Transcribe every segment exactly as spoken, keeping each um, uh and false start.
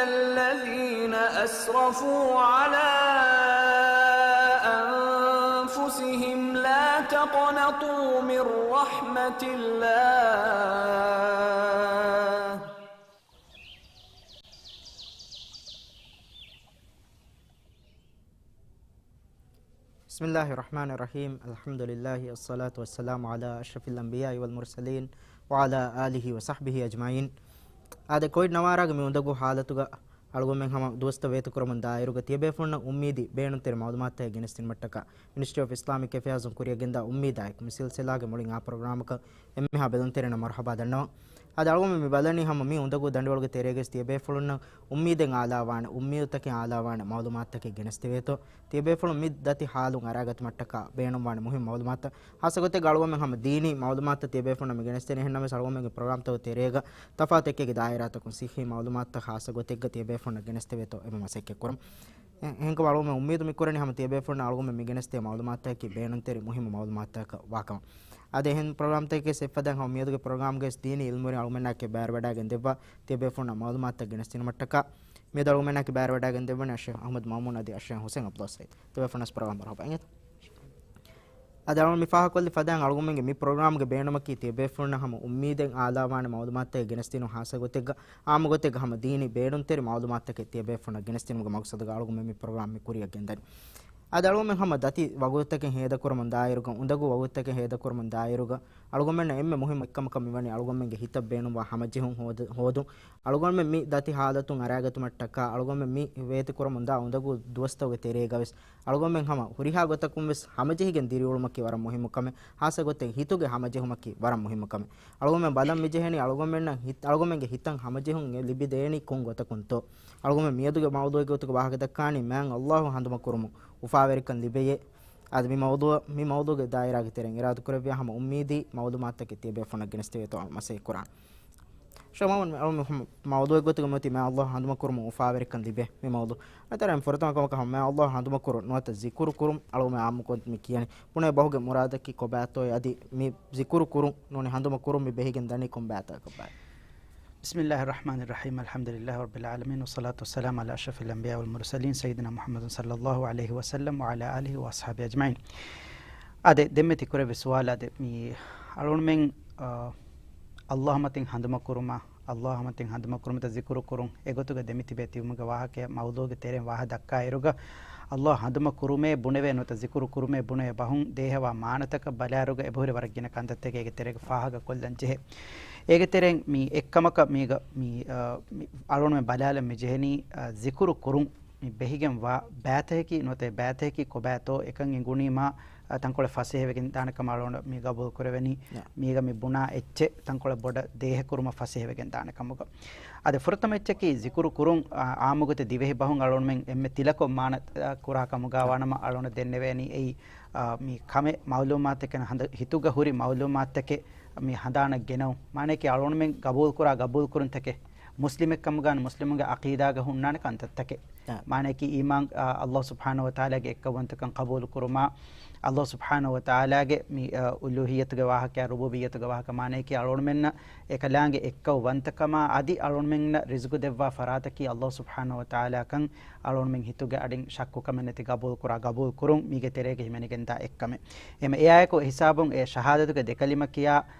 الذين أسرفوا على أنفسهم لا تقنطوا من رحمة الله. بسم الله الرحمن الرحيم. الحمد لله، الصلاة والسلام على أشرف الأنبياء والمرسلين، وعلى آله وصحبه أجمعين. އާދެ، ކޮވިޑް ނަވާރާގެ މި އުނދަގޫ ހާލަތުގަ އަޅުގަނޑުމެން ހަމަ ދުވަސްތައް ވޭތުކުރަމުން ދާއިރުގަ ތިޔަބޭފުޅުންނަށް އުއްމީދީ ބޭނުންތެރި މަޢުލޫމާތުތައް ގެނެސްދިނުމަށްޓަކާ މިނިސްޓްރީ އޮފް އިސްލާމިކް އެފެއާޒުން ކުރިއަށް ގެންދާ އުއްމީދާއެކު މި ސިލްސިލާގެ މުޅިން އާ ޕްރޮގްރާމަކަށް އެންމެހާ ބެލުންތެރިންނަށް މަރުޙަބާ ދަންނަވަން. އާދެ، އަޅުގަނޑުމެން މި ބަލަނީ ހަމަ މި އުނދަގޫ ދަނޑިވަޅުގެ ތެރޭގައި ތިޔަބޭފުޅުންނަށް އުއްމީދެއް އާލާވާނެ، އުއްމީދުތަކެއް އާލާވާނެ މަޢުލޫމާތުތަކެއް ގެނެސްދެވޭތޯ. ތިޔަބޭފުޅުން މި ދަތި ޙާލުން އަރާގަތުމަށްޓަކާ ބޭނުންވާނެ މުހިންމު މަޢުލޫމާތުތައް. ޚާއްޞަ ގޮތެއްގަ އަޅުގަނޑުމެން ހަމަ ދީނީ މަޢުލޫމާތުތައް ތިޔަބޭފުޅުންނަށް މި ގެނެސްދޭނެ. އެހެންނަމަވެސް އަޅުގަނޑުމެންގެ ޕްރޮގްރާމްތަކުގެ ތެރޭގަ ތަފާތު އެކި އެކި ދާއިރާތަކުން ޞިއްޙީ މަޢުލޫމާތުތައް ޚާއްޞަ ގޮތެއްގަ ތިޔަބޭފުޅުންނަށް ގެނެސްދެވޭތޯ އެބަ މަސައްކަތް ކުރަން. އެ-، އެހެންކަމުން އަޅުގަނޑުމެން އުއްމީދު މި ކުރަނީ ހަމަ ތިޔަބޭފުޅުންނަށް އަޅުގަނޑުމެން މި ގެނެސްދޭ މަޢުލޫމާތުތަކަކީ ބޭނުންތެރި މުހިންމު މަޢުލޫމާތުތަކަށް ވާކަމަށް. އަދި އެހެން ޕްރޮގްރާމްތަކެއް އެއްފަދައިން ހަމަ މިއަދުގެ ޕްރޮގްރާމްގައި ދީނީ ޢިލްމުވެރިން އަޅުގަނޑުމެންނާއެކީ ބައިވެވަޑައިގެން ދެއްވާ ތިޔަބޭފުޅުންނަށް މަޢުލޫމާތުތައް ގެނެސްދިނުމަށްޓަކާ މިއަދު އަޅުގަނޑުމެންނާއެކީ ބައިވެވަޑައިގެން ދެއްވަނީ އައްޝައިޚް އަޙްމަދު މައުމޫން އަދި އައްޝައިޚް ޙުސައިން ޢަބްދުﷲ ސަޢީދު. ތިޔަބޭފުޅުންނަށް ޕްރޮގްރާމް މަރުޙަބާ އިނގޭތޯ. އަދި އަޅުގަނޑު މި ފާހަގަކޮށްލި ފަދައިން އަޅުގަނޑުމެންގެ މި ޕްރޮގްރާމްގެ ބޭނުމަކީ ތިޔަބޭފުޅުންނަށް ހަމަ އުއްމީދެއް އާލާވާނެ މަޢުލޫމާތުތައް ގެނެސްދިނުން ޚާއްޞަ ގޮތެއްގަ، ޢާއްމު ގޮތެއްގަ ހަމަ ދީނީ ބޭނުންތެރި މަޢުލޫމާތުތަކެއް ތިޔަބޭފުޅުންނަށް ގެނެސްދިނުމުގެ މަޤްޞަދުގަ އަޅުގަނޑުމެން މި ޕްރޮގްރާމް މި ކުރިއަށް ގެންދަނީ. އަދި އަޅުގަނޑުމެން ހަމަ ދަތި ވަގުތުތަކެއް ހޭދަކުރަމުން ދާއިރުގަ، އުނދަގޫ ވަގުތުތަކެއް ހޭދަކުރަމުން ދާއިރުގަ، އަޅުގަނޑުމެންނަށް އެންމެ މުހިންމު އެއްކަމަކަށް މިވަނީ އަޅުގަނޑުމެންގެ ހިތަށް ބޭނުންވާ ހަމަޖެހުން ހޯދ-، ހޯދުން. އަޅުގަނޑުމެން މި ދަތި ޙާލަތުން އަރާގަތުމަށްޓަކާ، އަޅުގަނޑުމެން މި ވޭތުކުރަމުންދާ އުނދަގޫ ދުވަސްތަކުގެ ތެރޭގަވެސް، އަޅުގަނޑުމެން ހަމަ ހުރިހާ ގޮތަކުންވެސް ހަމަޖެހިގެން ދިރިއުޅުމަކީ ވަރަށް މުހިއްމު ކަމެއް. ޚާއްޞަ ގޮތެއް ހިތުގެ ހަމަޖެހުމަކީ ވަރަށް މުހިއްމު ކަމެއް. އަޅުގަނޑުމެން ބަލަން މިޖެހެނީ އަޅުގަނޑުމެންނަށް ހިތް-، އަޅުގަނޑުމެންގެ ހިތަށް ހަމަޖެހުން ލިބިދޭނީ ކޮން ގޮތަކުންތޯ؟ އަޅުގަނޑުމެން މިއަދުގެ މައުޟޫޢުގެ ގޮތުގަ ވާހަކަ ދައްކާނީ މާތް ﷲ ހަނދުމަކުރުމުން އުފާވެރިކަން ލިބެޔޭ. އަދި މި މައުޟޫޢު، މި މައުޟޫޢުގެ ދާއިރާގެ ތެރެއިން އިރާދަކުރެއްވިޔާ ހަމަ އުއްމީދީ މަޢުލޫމާތުތަކެއް ތިޔަބޭފުޅުންނަށް ގެނެސްދެވޭތޯ އަޅުގަނޑު މަސައްކަތް ކުރާނެ. ޝަމާމުން އަޅު މި މައުޟޫޢުގެ ގޮތުގަ މިއޮތީ މާތް ﷲ ހަނދުމަކުރުމުން އުފާވެރިކަން ލިބޭ މި މައުޟޫޢު. އަދި ފުރަތަމަ ކަމަކަށް ހަމަ މާތް ﷲ ހަނދުމަކުރުން ނުވަތަ ޒިކުރު ކުރުން އަޅުގަނޑުމެން ޢާއްމުކޮށް މި ކިޔަނީ. ބުނޭ ބަހުގެ މުރާދަކީ ކޮބާތޯއޭ؟ އަދި މި ޒިކުރު ކުރުން ނޫނީ ހަނދުމަ ކުރުން މި ބެހިގެން ދަނީ ކޮން ބައިތަކަކަށްބާ؟ بسم الله الرحمن الرحيم، الحمد لله رب العالمين، والصلاة والسلام على أشرف الأنبياء والمرسلين، سيدنا محمد صلى الله عليه وسلم وعلى آله وأصحابه أجمعين. އާދެ، ދެންމެ ތިކުރެއްވި ސުވާލާ ދެ، މި އަޅުގަނޑުމެން، އަ، ﷲ މަތިން ހަނދުމަ ކުރުމާ، ﷲ މަތިން ހަނދުމަ ކުރުމަށް ޒިކުރު ކުރުން އެގޮތުގަ ދެމިތިބޭ ތިބުމުގެ ވާހަކަޔަށް މައުޟޫޢުގެ ތެރެއިން ވާހަ ދައްކާއިރުގަ، ﷲ ހަނދުމަ ކުރުމޭ ބުނެވޭ ނުވަތަ ޒިކުރު ކުރުމޭ ބުނެވޭ ބަހުން ދޭހަވާ މާނަތަކަށް ބަލާއިރުގަ އެބަހުރި ވަރަށް ގިނަ ކަންތައްތަކެއް އޭގެ ތެރޭގަ ފާހަގަކޮށްލަން ޖެހޭ. އޭގެ ތެރެއިން މި އެއްކަމަކަށް މީގަ މި، އަ، މި އަޅުގަނޑުމެން ބަލާލަން މި ޖެހެނީ، އަ، ޒިކުރު ކުރުން މި ބެހިގެންވާ ބައިތަކަކީ ނުވަތަ އެ ބައިތަކަކީ ކޮބާތޯ އެކަން އެނގުނީމާ، އަ، ތަންކޮޅެއް ފަސޭހަވެގެން ދާނެ ކަމަށް އަޅުގަނޑު މި ގަބޫލު ކުރެވެނީ. ނަ. މީގަ މި ބުނާ އެއްޗެއް ތަންކޮޅެއް ބޮޑަށް ދޭހަކުރުމަށް ފަސޭހަވެގެން ދާނެ ކަމުގަ. އަދި ފުރަތަމަ އެއްޗަކީ ޒިކުރު ކުރުން، އާ، އާއްމުގޮތެއް ދިވެހި ބަހުން އަޅުގަނޑުމެން އެންމެ ތިލަކޮށް މާނަ، އާ، ކުރާ ކަމުގަ ނަ. ވާނަމަ އަޅުގަނޑަށް ދެންނެވޭނީ އެއީ، އާ، މި ކަމެއް މައުލޫމާތުތަކެއް ހަނދަ-، ހިތުގަ ހުރި މައުލޫމާތުތަކެއް މި ހަނދާނަށް ގެނައުން. މާނައަކީ އަޅުގަނޑުމެން ގަބޫލުކުރާ ގަބޫލުކުރުންތަކެއް މުސްލިމެއް ކަމުގަ ނު މުސްލިމުންގެ އަޤީދާގަ ހުންނާނެ ކަންތައްތަކެއް. އާ. މާނައަކީ އީމާން، އާ، ﷲ ސުބްޙާނަހޫ ވަތަޢާލާގެ އެއްކައުވަންތަކަން ޤަބޫލުކުރުމާ، ﷲ ސުބްޙާނަހޫ ވަތަޢާލާގެ މި، އާ، އުލޫހިއްޔަތުގެ ވާހަކަ، ރުބޫބިއްޔަތުގެ ވާހަކަ، މާނައަކީ އަޅުގަނޑުމެންނަށް އެކަލާނގެ އެއްކައުވަންތަކަމާ އަދި އަޅުގަނޑުމެންނަށް ރިޒުޤު ދެއްވާ ފަރާތަކީ ﷲ ސުބްޙާނަހޫ ވަތަޢާލާކަން އަޅުގަނޑުމެން ހިތުގެ އަޑިން ޝައްކުކަމެއް ނެތި ގަބޫލުކުރާ ގަބޫލުކުރުން. މީގެ ތެރޭގަ ހިމެނިގެންދާ އެއްކަމެއް. އެމަ އެއާއެކު އެހިސާބުން އެ ޝަހާދަތުގެ ދެކަލިމަ ކިޔާ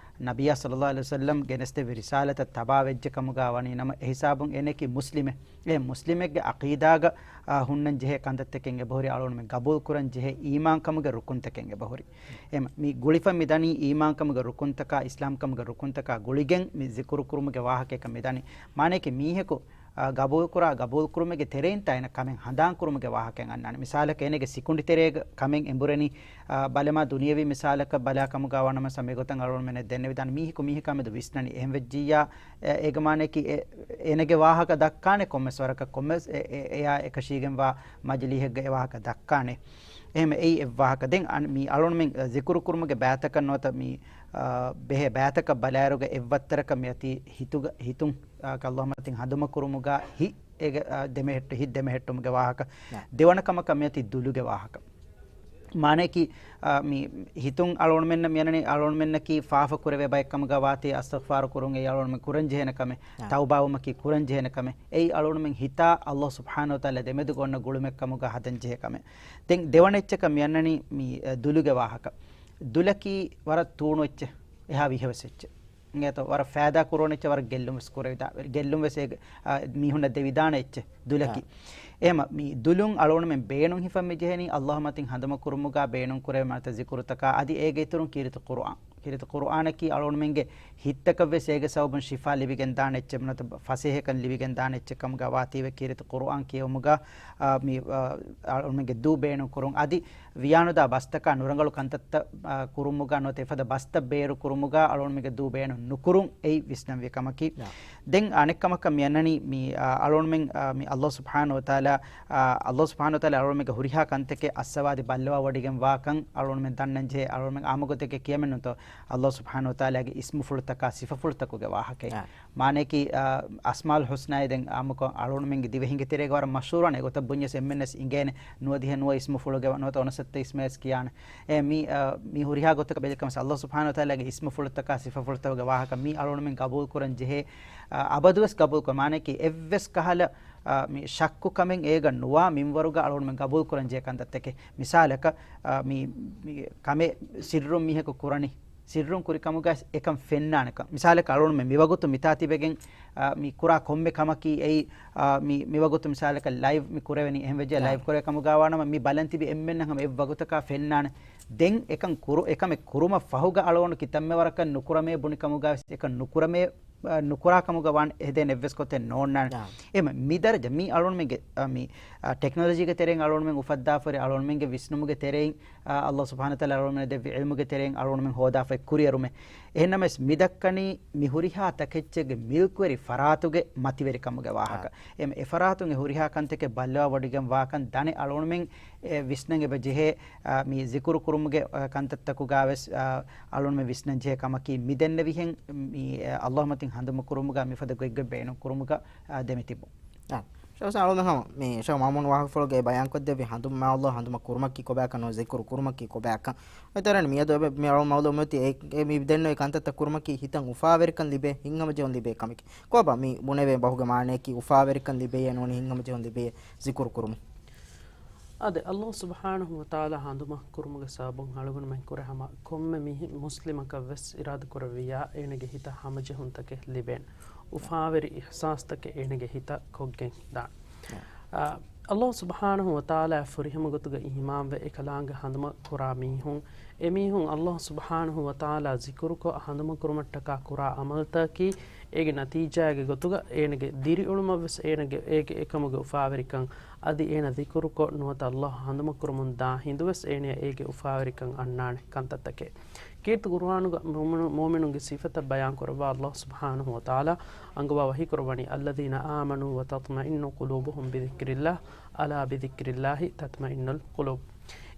ނަބިއްޔާ ޞައްލައްލާހު ޢަލައިހި ވަސައްލަމް ގެނެސްދެއްވި ރިސާލަތަށް ތަބާވެއްޖެ ކަމުގަ ވަނީ ނަމަ، އެހިސާބުން އޭނައަކީ މުސްލިމެއް. އެ މުސްލިމެއްގެ އަޤީދާގަ، އާ، ހުންނަން ޖެހޭ ކަންތައްތަކެއް އެބަހުރި އަޅުގަނޑުމެން ގަބޫލުކުރަން ޖެހޭ އީމާންކަމުގެ ރުކުންތަކެއް އެބަހުރި. އެމަ މި ގުޅިފަ މިދަނީ އީމާންކަމުގެ ރުކުންތަކާ، އިސްލާމްކަމުގެ ރުކުންތަކާ ގުޅިގެން މި ޒިކުރު ކުރުމުގެ ވާހަކަޔަކަށް މިދަނީ. މާނައަކީ މީހަކު، އާ، ގަބޫލުކުރާ ގަބޫލުކުރުމެއްގެ ތެރެއިން ތާ އޭނަ ކަމެއް ހަނދާންކުރުމުގެ ވާހަކައެއް އަންނާނެ. މިސާލަކަށް އޭނަގެ ސިކުނޑިތެރޭގަ ކަމެއް އެނބުރެނީ، އާ، ބަލަމާ ދުނިޔެވީ މިސާލަކަށް ބަލާ ކަމުގަ ވާނަމަ ސަމެ ގޮތަށް އަޅުގަނޑުމެންނަށް ދެންނެވިދާނެ މީހަކު މީހަކާ މެދު ވިސްނަނީ. އެހެން ވެއްޖިއްޔާ، އެ-، އޭގެ މާނައަކީ އެ-، އޭނަގެ ވާހަކަ ދައްކާނެ ކޮންމެސް ވަރަކަށް ކޮންމެސް އެ-، އެ-، އެޔާ އެކަށީގެންވާ މަޖިލީހެއްގަ އެ ވާހަކަ ދައްކާނެ. އެހެން އެއީ އެއް ވާހަކަ. ދެން އަން-، މި އަޅުގަނޑުމެން ޒިކުރު ކުރުމުގެ ބައިތަކަށް ނުވަތަ މި، އާ، ބެހޭ ބައިތަކަށް ބަލާއިރުގަ އެއްވައްތަރަކަށް މިއޮތީ ހިތުގަ-، ހިތުން، އާ، ﷲ މަތިން ހަނދުމަ ކުރުމުގަ ހިތް އޭގެ، އާ، ދެމެހެއްޓު-، ހިތް ދެމެހެއްޓުމުގެ ވާހަކަ. ނާ. ދެވަނަ ކަމަކަށް މިއޮތީ ދުލުގެ ވާހަކަ. މާނައަކީ، އާ، މި ހިތުން އަޅުގަނޑުމެންނަށް މިއަންނަނީ އަޅުގަނޑުމެންނަކީ ފާފަ ކުރެވޭ ބައެއް ކަމުގަ ވާތީ، އަސްތަޣްފާރު ކުރުން އެއީ އަޅުގަނޑުމެން ކުރަން ޖެހޭނެ ކަމެއް، އާ. ތައުބާވުމަކީ ކުރަން ޖެހޭނެ ކަމެއް. އެއީ އަޅުގަނޑުމެން ހިތާ ﷲ ސުބްޙާނަހޫ ވަތަޢާލާ ދެމެދުގަ އޮންނަ ގުޅުމެއް ކަމުގަ ހަދަން ޖެހޭ ކަމެއް. ދެން ދެވަނަ އެއްޗަކަށް މިއަންނަނީ މި، އެ، ދުލުގެ ވާހަކަ. ދުލަކީ ވަރަށް ތޫނު އެއްޗެއް، އެހާ ވިހަވަސް އެއްޗެއް. އިނގޭތޯ، ވަރަށް ފައިދާ ކުރުވަނި އެއްޗެއް، ވަރަށް ގެއްލުން ވެސް ކުރެވިދާ، ގެއްލުން ވެސް އޭގެ، އާ، މީހުންނަށް ދެވިދާނެ އެއްޗެއް ދުލަކީ. އާ. އެހެމަ، މި ދުލުން އަޅުގަނޑުމެން ބޭނުން ހިފަން މި ޖެހެނީ ﷲ މަތިން ހަނދުމަ ކުރުމުގަ ބޭނުން ކުރެވޭ މަނަތަ ޒިކުރުތަކާ އަދި އޭގެ އިތުރުން ކީރިތި ޤުރުއާން. ކީރިތި ޤުރުއާނަކީ އަޅުގަނޑުމެންގެ ހިތްތަކަށް ވެސް އޭގެ ސަބަބުން ޝިފާ ލިބިގެން ދާނެ އެއްޗެއް ނުވަތަ ފަސޭހަކަން ލިބިގެން ދާނެ އެއްޗެއް ކަމުގަ ވާތީވެ ކީރިތި ޤުރުއާން ކިޔެވުމުގަ، އާ، މި، އާ، އަޅުގަނޑުމެންގެ ދޫ ބޭނުން ކުރުން އަދި ވިޔާނުދާ ބަސްތަކާ ނުރަނގަޅު ކަންތައްތައް، އާ، ކުރުމުގަ ނުވަތަ އެފަދަ ބަސްތައް ބޭރު ކުރުމުގަ އަޅުގަނޑުމެންގެ ދޫ ބޭނުން ނުކުރުން އެއީ ވިސްނަންވީ ކަމަކީ. ޔާ. ދެން އަނެއް ކަމަކަށް މި އަންނަނީ މި، އާ، އަޅުގަނޑުމެން، އާ، މި ﷲ ސުބްޙާނަހޫ ވަތަޢާލާ، އާ، ﷲ ސުބްޙާނަހޫ ވަތަޢާލާ އަޅުގަނޑުމެންގެ ހުރިހާ ކަންތަކެއް އައްސަވާދި ބައްލަވާވޮޑިގެން ވާކަން އަޅުގަނޑުމެން ދަންނަން ޖެހޭ. އަޅުގަނޑުމެން އާއްމު ގޮތެއްގަ ކިޔަމެއް ނުވަތަ ﷲ ސުބްޙާނަހޫ ވަތަޢާލާގެ އިސްމުފުޅުތަކާ ސިފަފުޅުތަކުގެ ވާހަކައެއް. އާ. މާނައަކީ، އާ، އަސްމާއުލް ޙުސްނާއި ދެން އާއްމުކޮށް އަޅުގަނޑުމެންގެ ދިވެހިންގެ ތެރޭގަ ވަރަށް މަޝްހޫރާނެ ގޮތަށް ބުންޏަސް އެންމެންނަސް އިނގޭނެ ނުވަދިހަ ނުވަ އިސްމުފުޅުގެ ނުވަތަ އޮނަސައްތަ އިސްމެއް ވެސް ކިޔާނެ. އެ، މި، އާ، މި ހުރިހާ ގޮތަކަށް ބެލިކަމަސް ﷲ ސުބްޙާނަހޫ ވަތަޢާލާގެ އިސްމުފުޅުތަކާ ސިފަފުޅުތަކުގެ ވާހަކަ މި އަޅުގަނޑުމެން ގަބޫލު ކުރަން ޖެހޭ، އާ، އަބަދުވެސް ގަބޫލު ކުރަން. މާނައަކީ އެއްވެސް ކަހަލަ، އާ، މި ޝައްކު ކަމެއް އޭގަ ނުވާ މިންވަރުގަ އަޅުގަނޑުމެން ގަބޫލު ކުރަން ޖެހޭ ކަންތައްތަކެއް. މިސާލަކަށް، އާ، މި، މި ކަމެއް ސިއްރުން މީހަކު ކުރަނީ، ސިއްރުން ކުރި ކަމުގަ އެކަން ފެންނާނެކަން. މިސާލަކަށް އަޅުގަނޑުމެން މިވަގުތު މިތާ ތިބެގެން، އާ، މި ކުރާ ކޮންމެ ކަމަކީ އެއީ، އާ، މި، މިވަގުތު މިސާލަކަށް ލައިވް މި ކުރެވެނީ. އެހެން ވެއްޖެ ނާ. ލައިވް ކުރޭ ކަމުގަ ވާނަމަ މި ބަލަން ތިބި އެންމެންނަށް ހަމަ އެއްވަގުތަކާ ފެންނާނެ. ދެން އެކަން ކުރު، އެކަމެއް ކުރުމަށް ފަހުގަ އަޅުގަނޑު ކިތަންމެ ވަރަކަށް ނުކުރަމޭ ބުނި ކަމުގަ ވެސް އެކަން ނުކުރަމޭ، އާ، ނުކުރާ ކަމުގަ ވާން ހެދޭން އެއްވެސް ގޮތެއް ނޯންނާނެ. ނާ. އެމަ މި ދަރަޖަ މި އަޅުގަނޑުމެންގެ، އާ، މި، އާ، ޓެކްނޮލޮޖީގެ ތެރެއިން އަޅުގަނޑުމެން އުފައްދާފައި އަޅުގަނޑުމެންގެ ވިސްނުމުގެ ތެރެއިން، އާ، ﷲ ސުބްޙާނަހޫ ވަތަޢާލާ އަޅުގަނޑުމެންނަށް ދެއްވި ޢިލްމުގެ ތެރެއިން އަޅުގަނޑުމެން ހޯދާފައި ކުރިއެރުމެއް. އެހެންނަމަވެސް މި ދައްކަނީ މި ހުރިހާ ތަކެއްޗެއްގެ މިލްކުވެރި ފަރާތުގެ މަތިވެރިކަމުގެ ވާހަކަ. އާ. އެމަ އެ ފަރާތުން އެ ހުރިހާ ކަންތަކެއް ބައްލަވާ ވޮޑިގެން ވާކަން ދަނެ އަޅުގަނޑުމެން އެ ވިސްނަން އެބަ ޖެހޭ، އާ، މި ޒިކުރު ކުރުމުގެ، އާ، ކަންތައްތަކުގަ ވެސް، އާ، އަޅުގަނޑުމެން ވިސްނަން ޖެހޭ ކަމަކީ މި ދެންނެވިހެން މި، އާ، ﷲ މަތިން ހަނދުމަ ކުރުމުގަ މިފަދަ ގޮތްގޮތް ބޭނުން ކުރުމުގަ، އާ، ދެމިތިބުން. އާ، ޝައުސާ އަޅުގަނޑު ހަމަ މި ޝައު މާމޫން ވާހަކަފުޅުގައި ބަޔާންކޮށްދެއްވި ހަނދުމަ ﷲ ހަނދުމަ ކުރުމަކީ ކޮބާކަން ނުވަތަ ޒިކުރު ކުރުމަކީ ކޮބާކަން. އެތަރަން މިއަދު އެބަ މި އަޅު މައުލޫމަތި އެ، އެ މި ދެންނެވި ކަންތައްތައް ކުރުމަކީ ހިތަށް އުފާވެރިކަން ލިބޭ، ހިތްހަމަޖެހުން ލިބޭ ކަމެކޭ. ކޮބާ މި ބުނެވޭ ބަހުގެ މާނައަކީ އުފާވެރިކަން ލިބޭ ނޫނީ ހިތްހަމަޖެހުން ލިބޭ ޒިކުރު ކުރުމުން. އާދެ، ﷲ ސުބްޙާނަހޫ ވަތަޢާލާ ހަނދުމަ ކުރުމުގެ ސަބަބުން އަޅުގަނޑުމެން ކުރެ ހަމަ ކޮންމެ މީ މުސްލިމަކަށް ވެސް އިރާދަ ކުރެއްވިއްޔާ އޭނަގެ ހިތަށް ހަމަޖެހުންތަކެއް ލިބޭނެ. އުފާވެރި އިޙްސާސްތަކެއް އޭނަގެ ހިތަށް ކޮށްގެން ދާނެ. އާ، ﷲ ސުބްޙާނަހޫ ވަތަޢާލާ ފުރިހަމަ ގޮތުގަ އީމާންވެ އެކަލާނގެ ހަނދުމަ ކުރާ މީހުން، އެމީހުން ﷲ ސުބްޙާނަހޫ ވަތަޢާލާ ޒިކުރުކޮށް ހަނދުމަ ކުރުމަށްޓަކާ ކުރާ ޢަމަލުތަކަކީ އޭގެ ނަތީޖާއެއްގެ ގޮތުގަ އޭނަގެ ދިރިއުޅުމަށްވެސް އޭނަގެ އޭގެ އެކަމުގެ އުފާވެރިކަން އަދި އޭނަ ޒިކުރުކޮށް ނުވަތަ ﷲ ހަނދުމަ ކުރަމުން ދާ ހިނދުވެސް އޭނަޔަށް އޭގެ އުފާވެރިކަން އަންނާނެ ކަންތައްތަކެއް. ކީރިތި ޤުރުއާނުގަ މުއުމިނު-، މުއުމިނުންގެ ސިފަތައް ބަޔާން ކުރައްވާ ﷲ ސުބްޙާނަހޫ ވަތަޢާލާ އަންގަވާ ވަޙީ ކުރައްވަނީ، الذين آمنوا وتطمئن قلوبهم بذكر الله، ألا بذكر الله تطمئن القلوب.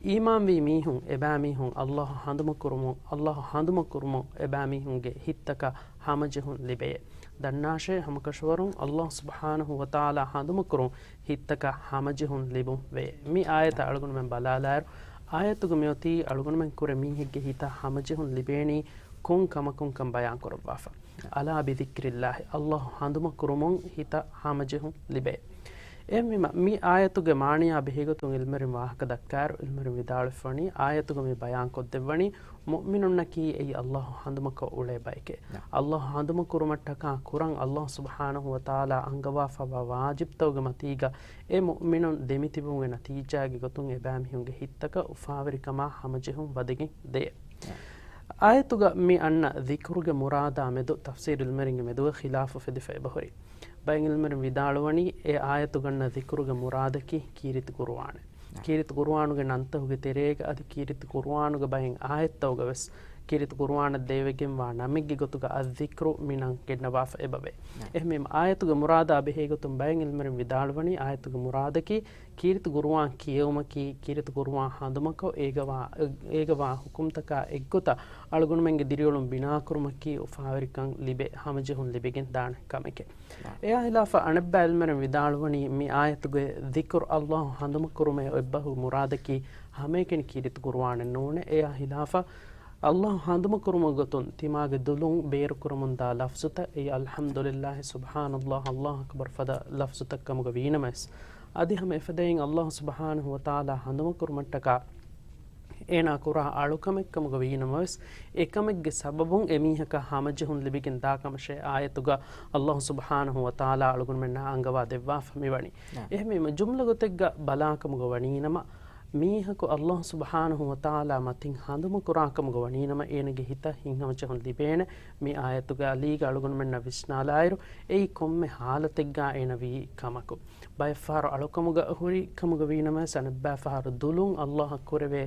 އީމާންވީ މީހުން، އެބައިމީހުން ﷲ ހަނދުމަ ކުރުމުން، ﷲ ހަނދުމަ ކުރުމުން އެބައިމީހުންގެ ހިތްތަކަށް ހަމަޖެހުން ލިބެޔޭ. ދަންނާށޭ، ހަމަކަށަވަރުން ﷲ ސުބްޙާނަހޫ ވަތަޢާލާ ހަނދުމަ ކުރުން ހިތްތަކަށް ހަމަޖެހުން ލިބުން ވޭ. މި އާޔަތަށް އަޅުގަނޑުމެން ބަލާލާއިރު، އާޔަތުގަ މިއޮތީ އަޅުގަނޑުމެން ކުރެ މީހެއްގެ ހިތަށް ހަމަޖެހުން ލިބޭނީ ކޮން ކަމަކުންކަން ބަޔާން ކުރައްވާފަ. ألا بذكر الله، ﷲ ހަނދުމަ ކުރުމުން ހިތަށް ހަމަޖެހުން ލިބޭ. އެހެންވީމަ، މި އާޔަތުގެ މާނަޔާ ބެހޭގޮތުން ޢިލްމުވެރިން ވާހަކަ ދައްކާއިރު، ޢިލްމުވެރިން ވިދާޅުވެފަވަނީ، އާޔަތުގަ މި ބަޔާން ކޮށްދެއްވަނީ، މުއުމިނުންނަކީ އެއީ ﷲ ހަނދުމަކޮށް އުޅޭ ބައެކޭ. ނަ. ﷲ ހަނދުމަ ކުރުމަށްޓަކާ ކުރަން ﷲ ސުބްޙާނަހޫ ވަތަޢާލާ އަންގަވާފައިވާ ވާޖިބްތަކުގެ މަތީގަ އެ މުއުމިނުން ދެމިތިބުމުގެ ނަތީޖާގެ ގޮތުން އެބައިމީހުންގެ ހިތްތަކަށް އުފާވެރިކަމާ ހަމަޖެހުން ވަދެގެން ދޭ. އާޔަތުގަ މި އަންނަ ޛިކުރުގެ މުރާދާ މެދު ތަފްސީރު ޢިލްމުވެރިންގެ މެދުގަ ޚިލާފު ފެދިފަ އެބަހުރި. ބައެއް ޢިލްމުވެރިން ވިދާޅުވަނީ، އެ އާޔަތުގަ އަންނަ ޛިކުރުގެ މުރާދަކީ ކީރިތި ޤުރުއާނެއް. ނަ. ކީރިތި ޤުރުއާނުގެ ނަންތަކުގެ ތެރޭގަ އަދި ކީރިތި ޤުރުއާނުގެ ބައެއް އާޔަތްތަކުގަ ވެސް ކީރިތި ޤުރުއާނަށް ދެވިގެންވާ ނަމެއްގެ ގޮތުގަ އައްޒިކްރު މި ނަން ގެންނަވާފަ އެބަވޭ. ނަ. އެހެންވީމަ އާޔަތުގެ މުރާދާ ބެހޭ ގޮތުން ބައެއް ޢިލްމުވެރިން ވިދާޅުވަނީ އާޔަތުގެ މުރާދަކީ ކީރިތި ޤުރުއާން ކިޔެވުމަކީ، ކީރިތި ޤުރުއާން ހަނދުމަކޮށް، އޭގަވާ، އޭގަވާ ޙުކުމްތަކާ އެއްގޮތަށް އަޅުގަނޑުމެންގެ ދިރިއުޅުން ބިނާކުރުމަކީ އުފާވެރިކަން ލިބޭ، ހަމަޖެހުން ލިބިގެން ދާނެ ކަމެކޭ. އެއާ ހިލާފަށް އަނެއްބައި ޢިލްމުވެރިން ވިދާޅުވަނީ މި އާޔަތުގެ ޛިކުރު، ﷲ ހަނދުމަކުރުމޭ އޮތްބަހު މުރާދަކީ ހަމައެކަނި ކީރިތި ޤުރުއާނެއް ނޫނޭ. އެއާ ހިލާފަށް ﷲ ހަނދުމަކުރުމުގެ ގޮތުން ތިމާގެ ދުލުން ބޭރުކުރަމުންދާ ލަފްޒުތައް، އެއީ އަލްޙަމްދުލިއްލާހި، ސުބްޙާނައްލާހް، ﷲ އަކްބަރު ފަދަ ލަފްޒުތައް ކަމުގަ ވީނަމަވެސް، އަދި ހަމަ އެފަދައިން ﷲ ސުބްޙާނަހު ވަތަޢާލާ ހަނދުމަކުރުމަށްޓަކާ އޭނާ ކުރާ އަޅުކަމެއް ކަމުގަ ވީނަމަވެސް، އެކަމެއްގެ ސަބަބުން އެމީހަކަށް ހަމަޖެހުން ލިބިގެން ދާކަމަށޭ އާޔަތުގަ ﷲ ސުބްޙާނަހު ވަތަޢާލާ އަޅުގަނޑުމެންނާ އަންގަވާ ދެއްވާފަ މިވަނީ. ނާ. އެހެންވީމަ، ޖުމްލަ ގޮތެއްގަ ބަލާކަމުގަ ވަނީނަމަ، މީހަކު ﷲ ސުބްޙާނަހު ވަތަޢާލާ މަތިން ހަނދުމަކުރާ ކަމުގަ ވަނީނަމަ، އޭނަގެ ހިތަށް ހިތްހަމަޖެހުން ލިބޭނެ، މި އާޔަތުގެ އަލީގަ އަޅުގަނޑުމެންނަށް ވިސްނާލާއިރު، އެއީ ކޮންމެ ޙާލަތެއްގަ އޭނަ ވީ ކަމަކު. ބައެއްފަހަރު އަޅުކަމުގަ ހުރި ކަމުގަ ވީނަމަވެސް، އަނެއްބައިފަހަރު ދުލުން ﷲ އަށް ކުރެވޭ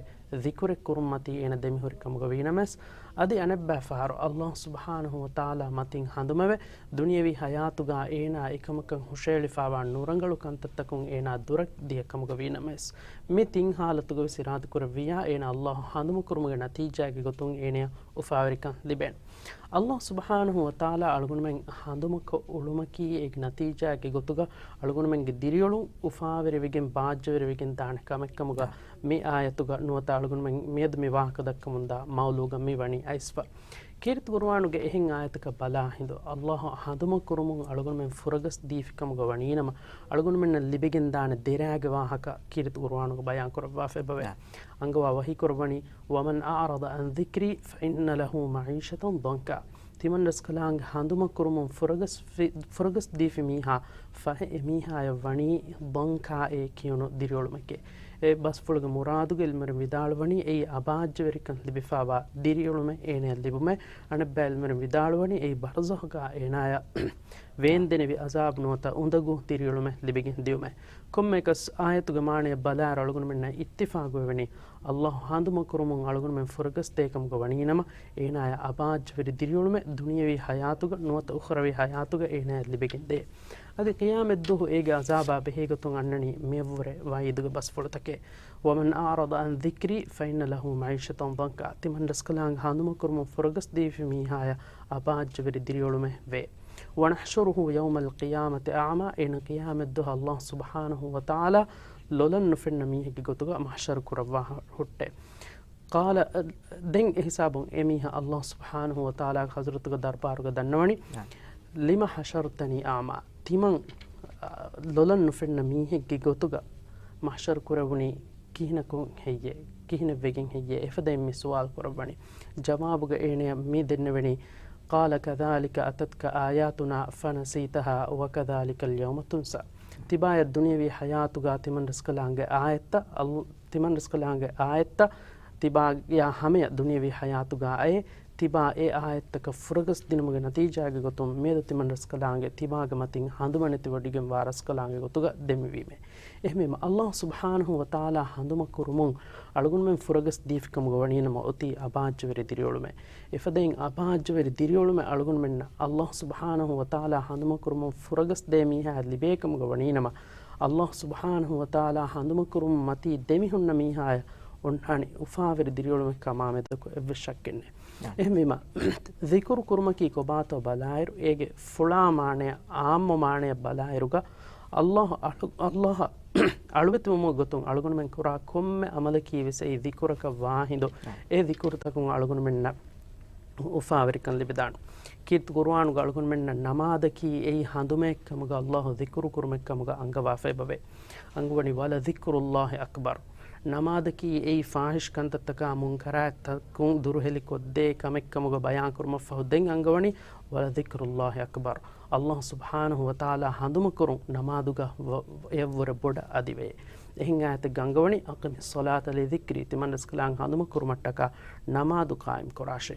ޛިކުރެއް ކުރުން މަތީ އޭނަ ދެމިހުރި ކަމުގަ ވީނަމަވެސް، އަދި އަނެއްބައިފަހަރު ﷲ ސުބްޙާނަހު ވަތަޢާލާ މަތިން ހަނދުމެވެ، ދުނިޔަވީ ޙަޔާތުގަ އޭނާ އެކަމަކަށް ހުށައެޅިފައިވާ ނުރަނގަޅު ކަންތައްތަކުން އޭނާ ދުރަށް ދިޔަ ކަމުގަ ވީނަމަވެސް، މި ތިން ޙާލަތުގަވެސް އިރާދަކުރެއްވިއްޔާ، އޭނާ ﷲ ހަނދުމަކުރުމުގެ ނަތީޖާގެ ގޮތުން އޭނަޔަށް އުފާވެރިކަން ލިބޭނެ. ﷲ ސުބްޙާނަހު ވަތަޢާލާ އަޅުގަނޑުމެން ހަނދުމަކޮށް އުޅުމަކީ އޭގެ ނަތީޖާގެ ގޮތުގަ އަޅުގަނޑުމެންގެ ދިރިއުޅުން އުފާވެރިވެގެން ބާއްޖަވެރިވެގެން ދާނެ ކަމެއްކަމުގަ މި އާޔަތުގަ ނުވަތަ އަޅުގަނޑުމެން މިއަދު މި ވާހަކަ ދައްކަމުންދާ މައުޟޫގަ މި ވަނީ އައިސްފަ. ކީރިތި ޤުރުއާނުގެ އެހެން އާޔަތަކަށް ބަލާ ހިނދު، ﷲ ހަނދުމަކުރުމުން އަޅުގަނޑުމެން ފުރަގަސް ދީފިކަމުގަ ވަނީނަމަ، އަޅުގަނޑުމެންނަށް ލިބިގެންދާނެ ދެރައިގެ ވާހަކަ ކީރިތި ޤުރުއާނުގަ ބަޔާންކުރައްވާފަ އެބަވޭ. ނާ. އަންގަވާ ވަޙީކުރައްވަނީ، ومن أعرض عن ذكري فإن له معيشة ضنكا. ތިމަންރަސްކަލާނގެ ހަނދުމަކުރުމުން ފުރަގަސް ފި-، ފުރަގަސް ދީފި މީހާ ފަހެ އެމީހާޔަށް ވަނީ ޟަންކާއޭ ކިޔުނު ދިރިއުޅުމެކޭ. އެ ބަސްފުޅުގެ މުރާދުގަ ޢިލްމުވެރިން ވިދާޅުވަނީ އެއީ އަބާއްޖަވެރިކަން ލިބިފައިވާ ދިރިއުޅުމެއް އޭނަޔަށް ލިބުމޭ. އަނެއްބައި ޢިލްމުވެރިން ވިދާޅުވަނީ އެއީ ބަރްޒަޚުގަ އޭނާޔަށް ވޭންދެނިވި ޢަޒާބު ނުވަތަ އުނދަގޫ ދިރިއުޅުމެއް ލިބިގެން ދިޔުމޭ. ކޮންމެއަކަސް އާޔަތުގެ މާނަޔަށް ބަލާއިރު އަޅުގަނޑުމެންނަށް އިއްތިފާގުވެވެނީ، ﷲ ހަނދުމަކުރުމުން އަޅުގަނޑުމެން ފުރަގަސް ދޭކަމުގަ ވަނީނަމަ، އޭނާޔަށް އަބާއްޖަވެރި ދިރިއުޅުމެއް ދުނިޔަވީ ޙަޔާތުގަ ނުވަތަ އުޚްރަވީ ޙަޔާތުގަ އޭނާޔަށް ލިބިގެން ދޭ. އަދި ޤިޔާމަތްދުވަހު އޭގެ ޢަޒާބާ ބެހޭގޮތުން އަންނަނީ މިއަށްވުރެ ވަޢީދުގެ ބަސްފުޅުތަކެއް. ومن أعرض عن ذكري فإن له معيشة ضنكا. ތިމަންރަސްކަލާނގެ ހަނދުމަކުރުމުން ފުރަގަސް ދީފި މީހާޔަށް އަބާއްޖަވެރި ދިރިއުޅުމެއް ވޭ. ونحشره يوم القيامة أعمى، އޭނަ ޤިޔާމަތްދުވަހު ﷲ ސުބްޙާނަހު ވަތަޢާލާ ލޮލަށް ނުފެންނަ މީހެއްގެ ގޮތުގަ މަޙްޝަރު ކުރައްވާ ހުއްޓޭ. قال، ދެން އެހިސާބުން އެމީހާ ﷲ ސުބްޙާނަހު ވަތަޢާލާގެ ޙަޟްރަތުގަ ދަރްބާރުގަ ދަންނަވަނީ، ނާ. لم حشرتني أعمى، ތިމަން، އަ، ލޮލަށް ނުފެންނަ މީހެއްގެ ގޮތުގަ މަޙްޝަރު ކުރެވުނީ ކިހިނަކުން ހެއްޔޭ؟ ކިހިނެއްވެގެން ހެއްޔޭ؟ އެފަދައިން މި ސުވާލު ކުރައްވަނީ. ޖަވާބުގަ އޭނަޔަށް މި ދެންނެވެނީ، قال كذلك أتتك آياتنا فنسيتها وكذلك اليوم تنسى. ތިބާޔަށް ދުނިޔަވީ ޙަޔާތުގަ ތިމަންރަސްކަލާނގެ އާޔަތްތައް، އަލް-، ތިމަންރަސްކަލާނގެ އާޔަތްތައް ތިބާޔާ ހަމަޔަށް ދުނިޔަވީ ޙަޔާތުގަ އައި، ތިބާ އެ އާޔަތްތަކަށް ފުރަގަސް ދިނުމުގެ ނަތީޖާގެ ގޮތުން މިއަދު ތިމަންރަސްކަލާނގެ ތިބާގެ މަތިން ހަނދުމަނެތިވޮޑިގެންވާ ރަސްކަލާނގެ ގޮތުގަ ދެމިވީމޭ. އެހެންވީމަ، ﷲ ސުބްޙާނަހު ވަތަޢާލާ ހަނދުމަކުރުމުން އަޅުގަނޑުމެން ފުރަގަސް ދީފިކަމުގަ ވަނީނަމަ އޮތީ އަބާއްޖަވެރި ދިރިއުޅުމެއް. އެފަދައިން އަބާއްޖަވެރި ދިރިއުޅުމެއް އަޅުގަނޑުމެންނަށް ﷲ ސުބްޙާނަހު ވަތަޢާލާ ހަނދުމަކުރުމުން ފުރަގަސް ދޭ މީހާއަށް ލިބޭކަމުގަ ވަނީނަމަ، ﷲ ސުބްޙާނަހު ވަތަޢާލާ ހަނދުމަކުރުމުން މަތީ ދެމިހުންނަ މީހާޔަށް އޮންނާނެ އުފާވެރި ދިރިއުޅުމެއް ކަމާމެދު އެއްވެސް ޝައްކެއް ނެތް. އެހެންވީމަ، ޛިކުރު ކުރުމަކީ ކޮބާތޯ ބަލާއިރު، އޭގެ ފުޅާ މާނަޔަށް، ޢާއްމު މާނަޔަށް ބަލާއިރުގަ، ﷲ އަޅު-، ﷲ އަށް އަޅުވެތިވުމުގެ ގޮތުން އަޅުގަނޑުމެން ކުރާ ކޮންމެ ޢަމަލަކީ ވެސް އެއީ ޛިކުރަކަށް ވާހިނދު، އެ ޛިކުރުތަކުން އަޅުގަނޑުމެންނަށް އުފާވެރިކަން ލިބިދާނެ. ކީރިތި ޤުރުއާނުގަ އަޅުގަނޑުމެންނަށް ނަމާދަކީ އެއީ ހަނދުމައެއްކަމުގަ ﷲ ޛިކުރު ކުރުމެއްކަމުގަ އަންގަވާފައިބަވޭ. އަންގަވަނީ، وَلَذِكْرُ اللَّهِ أَكْبَرُ. ނަމާދަކީ އެއީ ފާޙިޝް ކަންތައްތަކާ މުންކަރާތްތަކުން ދުރުހެލިކޮށްދޭ ކަމެއްކަމުގަ ބަޔާންކުރުމަށްފަހު ދެން އަންގަވަނީ، وَلَذِكْرُ اللَّهِ أَكْبَرُ. ﷲ ސުބްޙާނަހު ވަތަޢާލާ ހަނދުމަކުރުން ނަމާދުގަ ވަ-، އެއަށްވުރެ ބޮޑަށް އަދިވޭ. އެހެން އާޔަތެއްގަ އަންގަވަނީ، أَقِمِ الصَّلَاةَ لِذِكْرِي، ތިމަންރަސްކަލާނގެ ހަނދުމަކުރުމަށްޓަކާ ނަމާދު ޤާއިމްކުރާށޭ.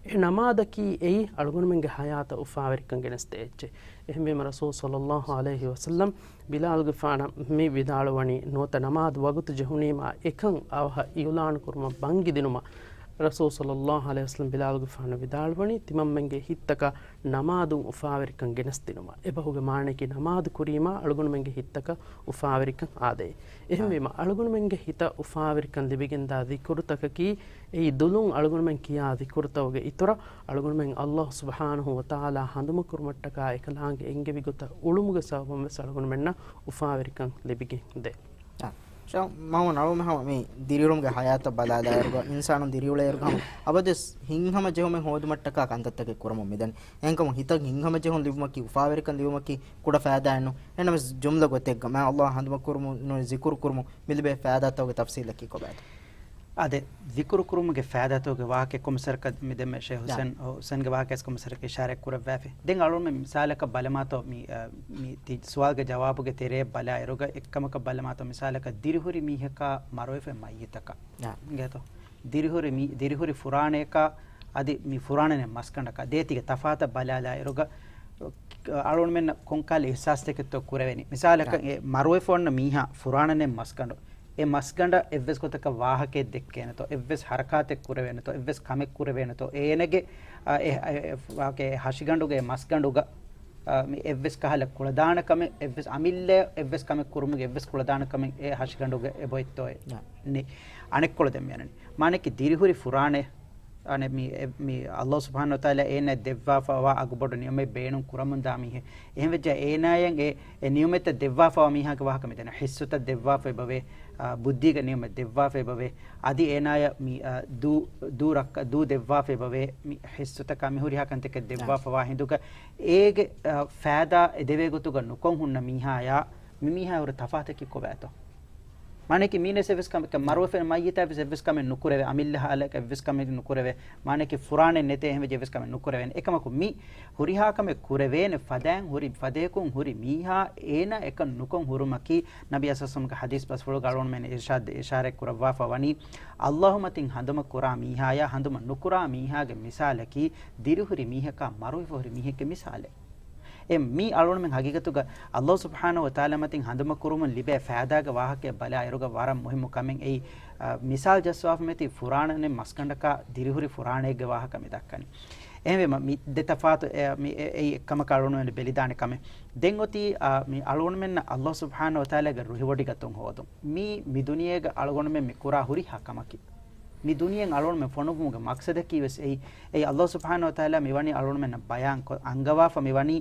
އެ ނަމާދަކީ އެއީ އަޅުގަނޑުމެންގެ ޙަޔާތަށް އުފާވެރިކަން ގެނެސްދޭ އެއްޗެއް. އެހެންވީމަ ރަސޫލު ޞައްލައްލާހު ޢަލައިހި ވަސައްލަމް ބިލާލްގެފާނަށް މި ވިދާޅުވަނީ، ނުވަތަ ނަމާދު ވަގުތު ޖެހުނީމާ އެކަން އަވަހަށް އިޢުލާނު ކުރުމަށް ބަންގި ދިނުމަށް ރަސޫލު ޞައްލައްލާހު ޢަލައިހި ވަސައްލަމް ބިލާލުގެފާނު ވިދާޅުވަނީ، ތިމަންމެންގެ ހިތްތަކަށް ނަމާދުން އުފާވެރިކަން ގެނެސްދިނުމަށް. އެބަހުގެ މާނަޔަކީ ނަމާދު ކުރީމާ އަޅުގަނޑުމެންގެ ހިތްތަކަށް އުފާވެރިކަން އާދޭ. އެހެންވީމަ، އަޅުގަނޑުމެންގެ ހިތަށް އުފާވެރިކަން ލިބިގެންދާ ޛިކުރުތަކަކީ، އެއީ ދުލުން އަޅުގަނޑުމެން ކިޔާ ޛިކުރުތަކުގެ އިތުރަށް، އަޅުގަނޑުމެން ﷲ ސުބްޙާނަހޫ ވަތަޢާލާ ހަނދުމަކުރުމަށްޓަކާ އެކަލާނގެ އެންގެވި ގޮތަށް އުޅުމުގެ ސަބަބުން ވެސް އަޅުގަނޑުމެންނަށް އުފާވެރިކަން ލިބިގެން ދޭ. އާ، ޝަ-، މަހު ނަޅުމެ ހަމަ މި ދިރިއުޅުމުގެ ހަޔާތަށް ބަލާލާއިރުގަ، އިންސާނުން ދިރިއުޅޭއިރުގަ ހަމަ އަބަދުވެސް ހިތްހަމަޖެހުމެއް ހޯދުމަށްޓަކާ ކަންތައްތަކެއް ކުރަމުން މިދަނީ. އެހެންކަމުން ހިތަށް ހިތްހަމަޖެހުން ލިބުމަކީ، އުފާވެރިކަން ލިބުމަކީ ކުޑަ ފައިދާއެއް ނޫން. އެހެންނަމަވެސް ޖުމްލަ ގޮތެއްގަ މާ ﷲ ހަނދުމަކުރުމުން ނޫނީ ޒިކުރު ކުރުމުން މިލިބޭ ފައިދާތަކުގެ ތަފްސީލަކީ ކޮބާތޯ؟ އާދެ، ޒިކުރު ކުރުމުގެ ފައިދާތަކުގެ ވާހަކަ ކޮންމެސް ވަރަކަށް މި ދެންމެ ޝޭޚް ހުސެން، ހުސެންގެ ވާހަކައަށް ކޮންމެސް ވަރަކަށް އިޝާރާތް ކުރައްވާފި. ދެން އަޅުން މި މިސާލަކަށް ބަލަމާތޯ މި، އަ، މި ތި-، ސުވާލުގެ ޖަވާބުގެ ތެރޭ ބަލާއިރުގަ އެއްކަމަކަށް ބަލަމާތޯ މިސާލަކަށް ދިރިހުރި މީހަކާ މަރުވެފަ މައްޔިތަކަށް. އިނގޭތޯ؟ ދިރިހުރި މީ-، ދިރިހުރި ފުރާނަޔަކާ އަދި މި ފުރާނަނެ މަސްގަނޑަކާ ދޭތީގެ ތަފާތަށް ބަލާލާއިރުގަ އަޅުންމެންނަށް ކޮންކަހަލަ އިޙްސާސްތަކެއްތޯ ކުރެވެނީ؟ މިސާލަކަށް އެ މަރުވެފަ އޮންނަ މީހާ ފުރާނަނެ މަސްގަނޑު. އެ މަސްގަނޑަށް އެއްވެސް ގޮތަކަށް ވާހަކައެއް ދެއްކޭނެތޯ، އެއްވެސް ހަރަކާތެއް ކުރެވޭނެތޯ، އެއްވެސް ކަމެއް ކުރެވޭނެތޯ، އޭނަގެ، އާ، އެ، އެ، އެ، ވާގެ ހަށިގަނޑުގެ މަސްގަނޑުގަ، އާ، މި އެއްވެސް ކަހަލަ ކުޅަދާނަ ކަމެއް، އެއްވެސް އަމިއްލަ އެއްވެސް ކަމެއް ކުރުމުގެ އެއްވެސް ކުޅަދާނަ ކަމެއް އެ ހަށިގަނޑުގަ އެބައޮތްތޯއޭ؟ ނެ. އަނެއްކޮޅު ދެން މިއަންނަނީ. މާނައަކީ ދިރިހުރި ފުރާނަ އަނެއް މި، އެ، މި ﷲ ސުބްޙާނަހޫ ވަތަޢާލާ އޭނައަށް ދެއްވާފަވާ އަގުބޮޑު ނިޢުމަތް ބޭނުން ކުރަމުންދާ މީހެއް. އެހެންވެއްޖެ އޭނާޔަށް އެ، އެ ނިޢުމަތްތައް ދެއްވާފަވާ މީހާގެ ވާހަކަ މިދަނީ. ޙިއްސުތައް ދެއްވާފަ އެބަވޭ، އާ، ބުއްދީގެ ނިޢުމަތް ދެއްވާފަ އެބަވޭ. އަދި އޭނާޔަށް މި، އާ، ދޫ، ދޫ ރައްކަ، ދޫ ދެއްވާފަ އެބަވޭ. މި ޙިއްސުތަކާ މި ހުރިހާ ކަންތަކެއް ދެއްވާފަވާ ހިނދުގަ އޭގެ، އާ، ފައިދާ އެ ދެވޭ ގޮތުގަ ނުކޮށް ހުންނަ މީހާޔާ މި މީހާ ހުރި ތަފާތަކީ ކޮބާތޯ؟ މާނައަކީ މީނަސް އެއްވެސް ކަމެއް، މަރުވެފަ އޮންނަ މައްޔިތާ އެއްވެސް ކަމެއް ނުކުރެވޭ، އަމިއްލަ ހާލަކަށް އެއްވެސް ކަމެއް ނުކުރެވޭ، މާނައަކީ ފުރާނައެއް ނެތޭ، އެހެންވެއްޖެ އެއްވެސް ކަމެއް ނުކުރެވޭނެ. އެކަމަކު މި ހުރިހާ ކަމެއް ކުރެވޭނެ ފަދައިން ހުރި ފަދަޔަކުން ހުރި މީހާ އޭނާ އެކަން ނުކޮށް ހުރުމަކީ ނަބީ އަސްލަމްގެ ޙަދީޘް ބަސްފުޅުގަ އަޅުގަނޑުމެން އިރުޝާދް، އިޝާރާތް ކުރައްވާފަ ވަނީ، ﷲ މަތިން ހަނދުމަ ކުރާ މީހާޔާ ހަނދުމަ ނުކުރާ މީހާގެ މިސާލަކީ ދިރިހުރި މީހަކާ މަރުވެފަ ހުރި މީހެއްގެ މިސާލެއް. އެ މީ އަޅުގަނޑުމެން ހަގީގަތުގަ ﷲ ސުބްޙާނަހޫ ވަތަޢާލާ މަތިން ހަނދުމަ ކުރުމުން ލިބޭ ފައިދާގެ ވާހަކައެއް ބަލާއިރުގަ ވަރަށް މުހިއްމު ކަމެއް އެއީ، އަ، މިސާލް ޖައްސަވާފަ މިއޮތީ ފުރާނަނެ މަސްގަނޑަކާ ދިރިހުރި ފުރާނައެއްގެ ވާހަކަ މި ދައްކަނީ. އެހެންވީމަ މި ދެ ތަފާތު، އެ، މި އެ، އެއީ އެއްކަމަކަށް އަޅުގަނޑުމެން ބެލިދާނެ ކަމެއް. ދެން އޮތީ، އަ، މި އަޅުގަނޑުމެންނަށް ﷲ ސުބްޙާނަހޫ ވަތަޢާލާގެ ރުހިވޮޑިގަތުން ހޯދުން. މީ މި ދުނިޔޭގަ އަޅުގަނޑުމެން މި ކުރާ ހުރިހާ ކަމަކީ. މި ދުނިޔެއިން އަޅުގަނޑުމެން ފޮނުއްވުމުގެ މަޤްޞަދަކީ ވެސް އެއީ. އެއީ ﷲ ސުބްޙާނަހޫ ވަތަޢާލާ މިވަނީ އަޅުގަނޑުމެންނަށް ބަޔާން ކޮށް، އަންގަވާފަ މިވަނީ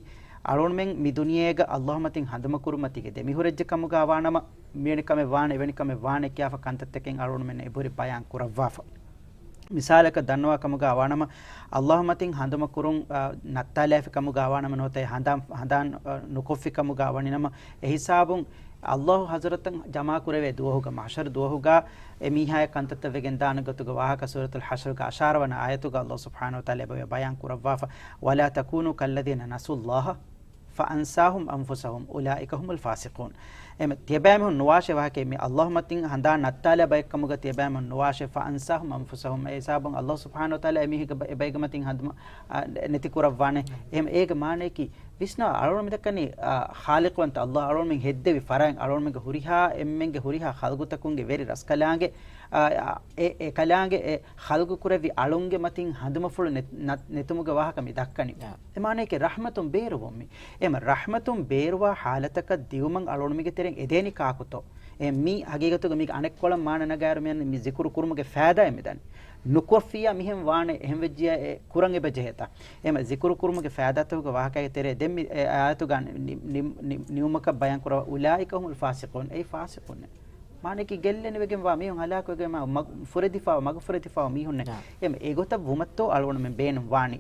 އަޅުގަނޑުމެން މި ދުނިޔޭގަ ﷲ މަތިން ހަނދުމަ ކުރުމަށް ތިގެ ދެމިހުރެއްޖެ ކަމުގަ ވާނަމަ، މިވެނި ކަމެއް ވާނެ، އެވެނި ކަމެއް ވާނެ ކިޔާފަ ކަންތައްތަކެއް އަޅުގަނޑުމެންނަށް އެބަހުރި ބަޔާން ކުރައްވާފަ. މިސާލަކަށް ދަންނަވާ ކަމުގަ ވާނަމަ، ﷲ މަތިން ހަނދުމަ ކުރުން، އާ، ނައްތާލާފި ކަމުގަ ވާނަމަ ނުވަތަ ހަނދާން، ހަނދާން، އާ، ނުކޮށްފި ކަމުގަ ވަނިނަމަ، އެ ހިސާބުން ﷲ ޙަޟްރަތަށް ޖަމާކުރެވޭ ދުވަހުގަ، މަޙްޝަރު ދުވަހުގަ އެ މީހާޔަށް ކަންތައްތައް ވެގެން ދާނެ ގޮތުގަ ވާހަކަ ސޫރަތުލް ޙަޝްރުގަ އަށާރަ ވަނަ އާޔަތުގަ ﷲ ސުބްޙާނަހޫ ވަތަޢާލާ އެބަ ބަޔާން ކުރައްވާފަ، "ولا تكونوا كالذين نسوا الله فأنساهم أنفسهم أولئك هم الفاسقون." އެމެ ތިޔަބައިމީހުން ނުވާށޭ ވާހަކައެއް މި ﷲ މަތިން ހަނދާން ނައްތާލާ ބައެއްކަމުގަ ތިޔަބައިމީހުން ނުވާށޭ، "فأنساهم أنفسهم." އެ ހިސާބުން ﷲ ސުބްޙާނަހޫ ވަތަޢާލާ އެމީހެއްގެ ބަ-، އެބައިގެ މަތިން ހަނދުމަ، އާ، ނެތި ކުރައްވާނެ. އެހެން އޭގެ މާނަޔަކީ ވިސްނާ، އަޅުގަނޑު މިދައްކަނީ، އާ، ޚާލިޤުވަންތަ ﷲ އަޅުގަނޑުމެން ހެއްދެވި ފަރާތް، އަޅުގަނޑުމެންގެ ހުރިހާ އެންމެންގެ ހުރިހާ ޚަލްޤުތަކުންގެ ވެރި ރަސްކަލާނގެ، އާ، އާ، އެ، އެ ކަލާނގެ އެ ޚަލްޤު ކުރެއްވި އަޅުންގެ މަތިން ހަނދުމަފުޅު ނެތް-، ނަ-، ނެތުމުގެ ވާހަކަ މި ދައްކަނީ. އާ. އެ މާނަޔަކީ ރަޙްމަތުން ބޭރުވުން މި. އެމަ ރަޙްމަތުން ބޭރުވާ ޙާލަތަކަށް ދިއުމަށް އަޅުގަނޑުމެންގެ ތެރެއިން އެދޭނީ ކާކުތޯ؟ އެ މީ ހަގީގަތުގަ މީގެ އަނެއްކޮޅަށް މާނަ ނަގާއިރު މި ޒިކުރު ކުރުމުގެ ފައިދާއެއް މިދަނީ. ނުކޮށްފިއްޔާ މިހެން ވާނެ، އެހެން ވެއްޖިއްޔާ އެ ކުރަން އެބަ ޖެހޭތާ. އެމަ ޒިކުރު ކުރުމުގެ ފައިދާތަކުގެ ވާހަކައިގެ ތެރޭ ދެން މި އެ އާޔަތުގަ ނި-، ނި-، ނި-، ނިއުމަކަށް ބަޔާން ކުރައްވާ، "أولئك هم الفاسقون." އެއީ ފާސިޤުންނޭ. މާނަޔަކީ ގެއްލެނިވެގެންވާ މީހުން، ހަލާކުވެގެންވާ މަގު-، ފުރެދިފާ، މަގު ފުރެދިފާ މީހުންނޭ. އާ. އެމަ އެގޮތަށް ވުމަށްތޯ އަޅުގަނޑުމެން ބޭނުން ވާނީ.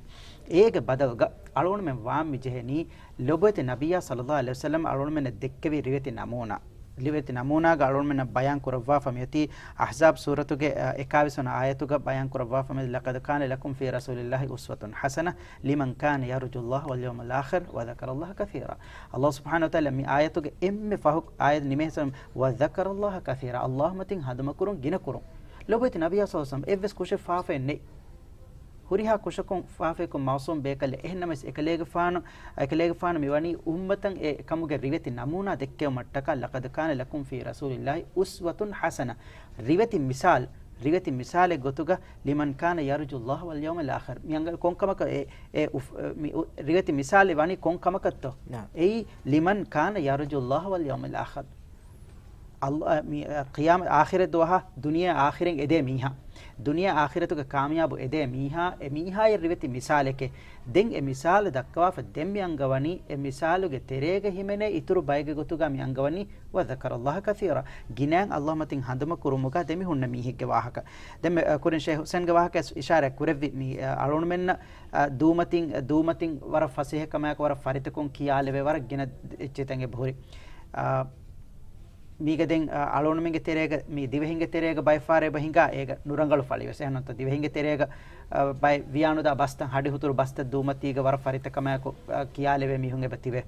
އޭގެ ބަދަލުގަ އަޅުގަނޑުމެން ވާން މި ޖެހެނީ، ލޮބުވެތި ނަބިއްޔާ ޞައްލައްލާހު ޢަލައިހި ވަސައްލަމް އަޅުގަނޑުމެންނަށް ދެއްކެވި ރިވެތި ނަމޫނާ. ރިވެތި ނަމޫނާގަ އަޅުގަނޑުމެންނަށް ބަޔާން ކުރައްވާފަ މިއޮތީ އަޙްޒާބް ސޫރަތުގެ، އަ، އެކާވީސް ވަނަ އާޔަތުގަ ބަޔާން ކުރައްވާފަ މި، "لقد كان لكم في رسول الله أسوة حسنة لمن كان يرجو الله واليوم الآخر وذكر الله كثيرا." ﷲ ސުބްޙާނަހޫ ވަތަޢާލާ މި އާޔަތުގެ އެންމެ ފަހު އާޔަތް ނިމޭހެން، "وذكر الله كثيرا." ﷲ މަތިން ހަނދުމަކުރުން ގިނަކުރުން. ލޮބުވެތި ނަބިއްޔާ ޞައްލައްލާހު ޢަލައިހި ވަސައްލަމް އެއްވެސް ކުށެއް ފާފައެއް ނެތް. ހުރިހާ ކުށަކުން ފާފައަކުން މައުޞޫމް ބޭކަލެއް. އެހެންނަމަވެސް އެކަލޭގެފާނު، އެކަލޭގެފާނު މިވަނީ އުއްމަތަށް އެ ކަމުގެ ރިވެތި ނަމޫނާ ދެއްކެވުމަށްޓަކާ، "لقد كان لكم في رسول الله أسوة حسنة." ރިވެތި މިސާލް، ރިވެތި މިސާލެއް ގޮތުގަ، لمن كان يرجو الله واليوم الآخر. މި އަނގަ ކޮން ކަމަކަށް އެ، އެ އުފް-، މި އު-، ރިވެތި މިސާލެއް ވަނީ ކޮން ކަމަކަށްތޯ؟ ނާ. އެއީ، لمن كان يرجو الله واليوم الآخر. ﷲ، މި، އަ، ޤިޔާމަ އާޚިރަތް ދުވަހާ ދުނިޔެ އާޚިރަތް އެދޭ މީހާ. ދުނިޔެ އާޚިރަތުގެ ކާމިޔާބު އެދޭ މީހާ، އެ މީހާއަށް ރިވެތި މިސާލެކޭ. ދެން އެ މިސާލު ދައްކަވާފަ ދެން މި އަންގަވަނީ، އެ މިސާލުގެ ތެރޭގަ ހިމެނޭ އިތުރު ބައެއްގެ ގޮތުގަ މި އަންގަވަނީ، وذكر الله كثيرا. ގިނައިން ﷲ މަތިން ހަނދުމަ ކުރުމުގަ ދެމިހުންނަ މީހެއްގެ ވާހަކަ. ދެން މެ-، އަ، ކުރިން ޝޭހް ޙުސައިންގެ ވާހަކަ އިޝާރާތް ކުރެއްވި މި، އަ، އަޅުގަނޑުމެންނަށް، އަ، ދޫމަތިން، އަ، ދޫމަތިން ވަރަށް ފަސޭހަ ކަމާއެކު ވަރަށް ފަރިތަކުން ކިޔާލެވޭ ވަރަށް ގިނަ އެއްޗިތައް އެބަހުރި. އަ، މީގަ ދެން، އަ، އަޅުގަނޑުމެންގެ ތެރޭގަ، މި ދިވެހިންގެ ތެރޭގަ ބައެއް ފަހަރު އެބަ ހިނގާ އޭގަ ނުރަނގަޅު ފަޅިވެސް. އެހެންނޫންތޯ ދިވެހިންގެ ތެރޭގަ، އަ، ބައެއް ވިޔާނުދާ ބަސްތައް، ހަޑިހުތުރު ބަސްތައް ދޫމަތީގަ ވަރަށް ފަރިތަކަމާއެކު، އަ، ކިޔާލެވޭ މީހުން އެބަ ތިބޭ.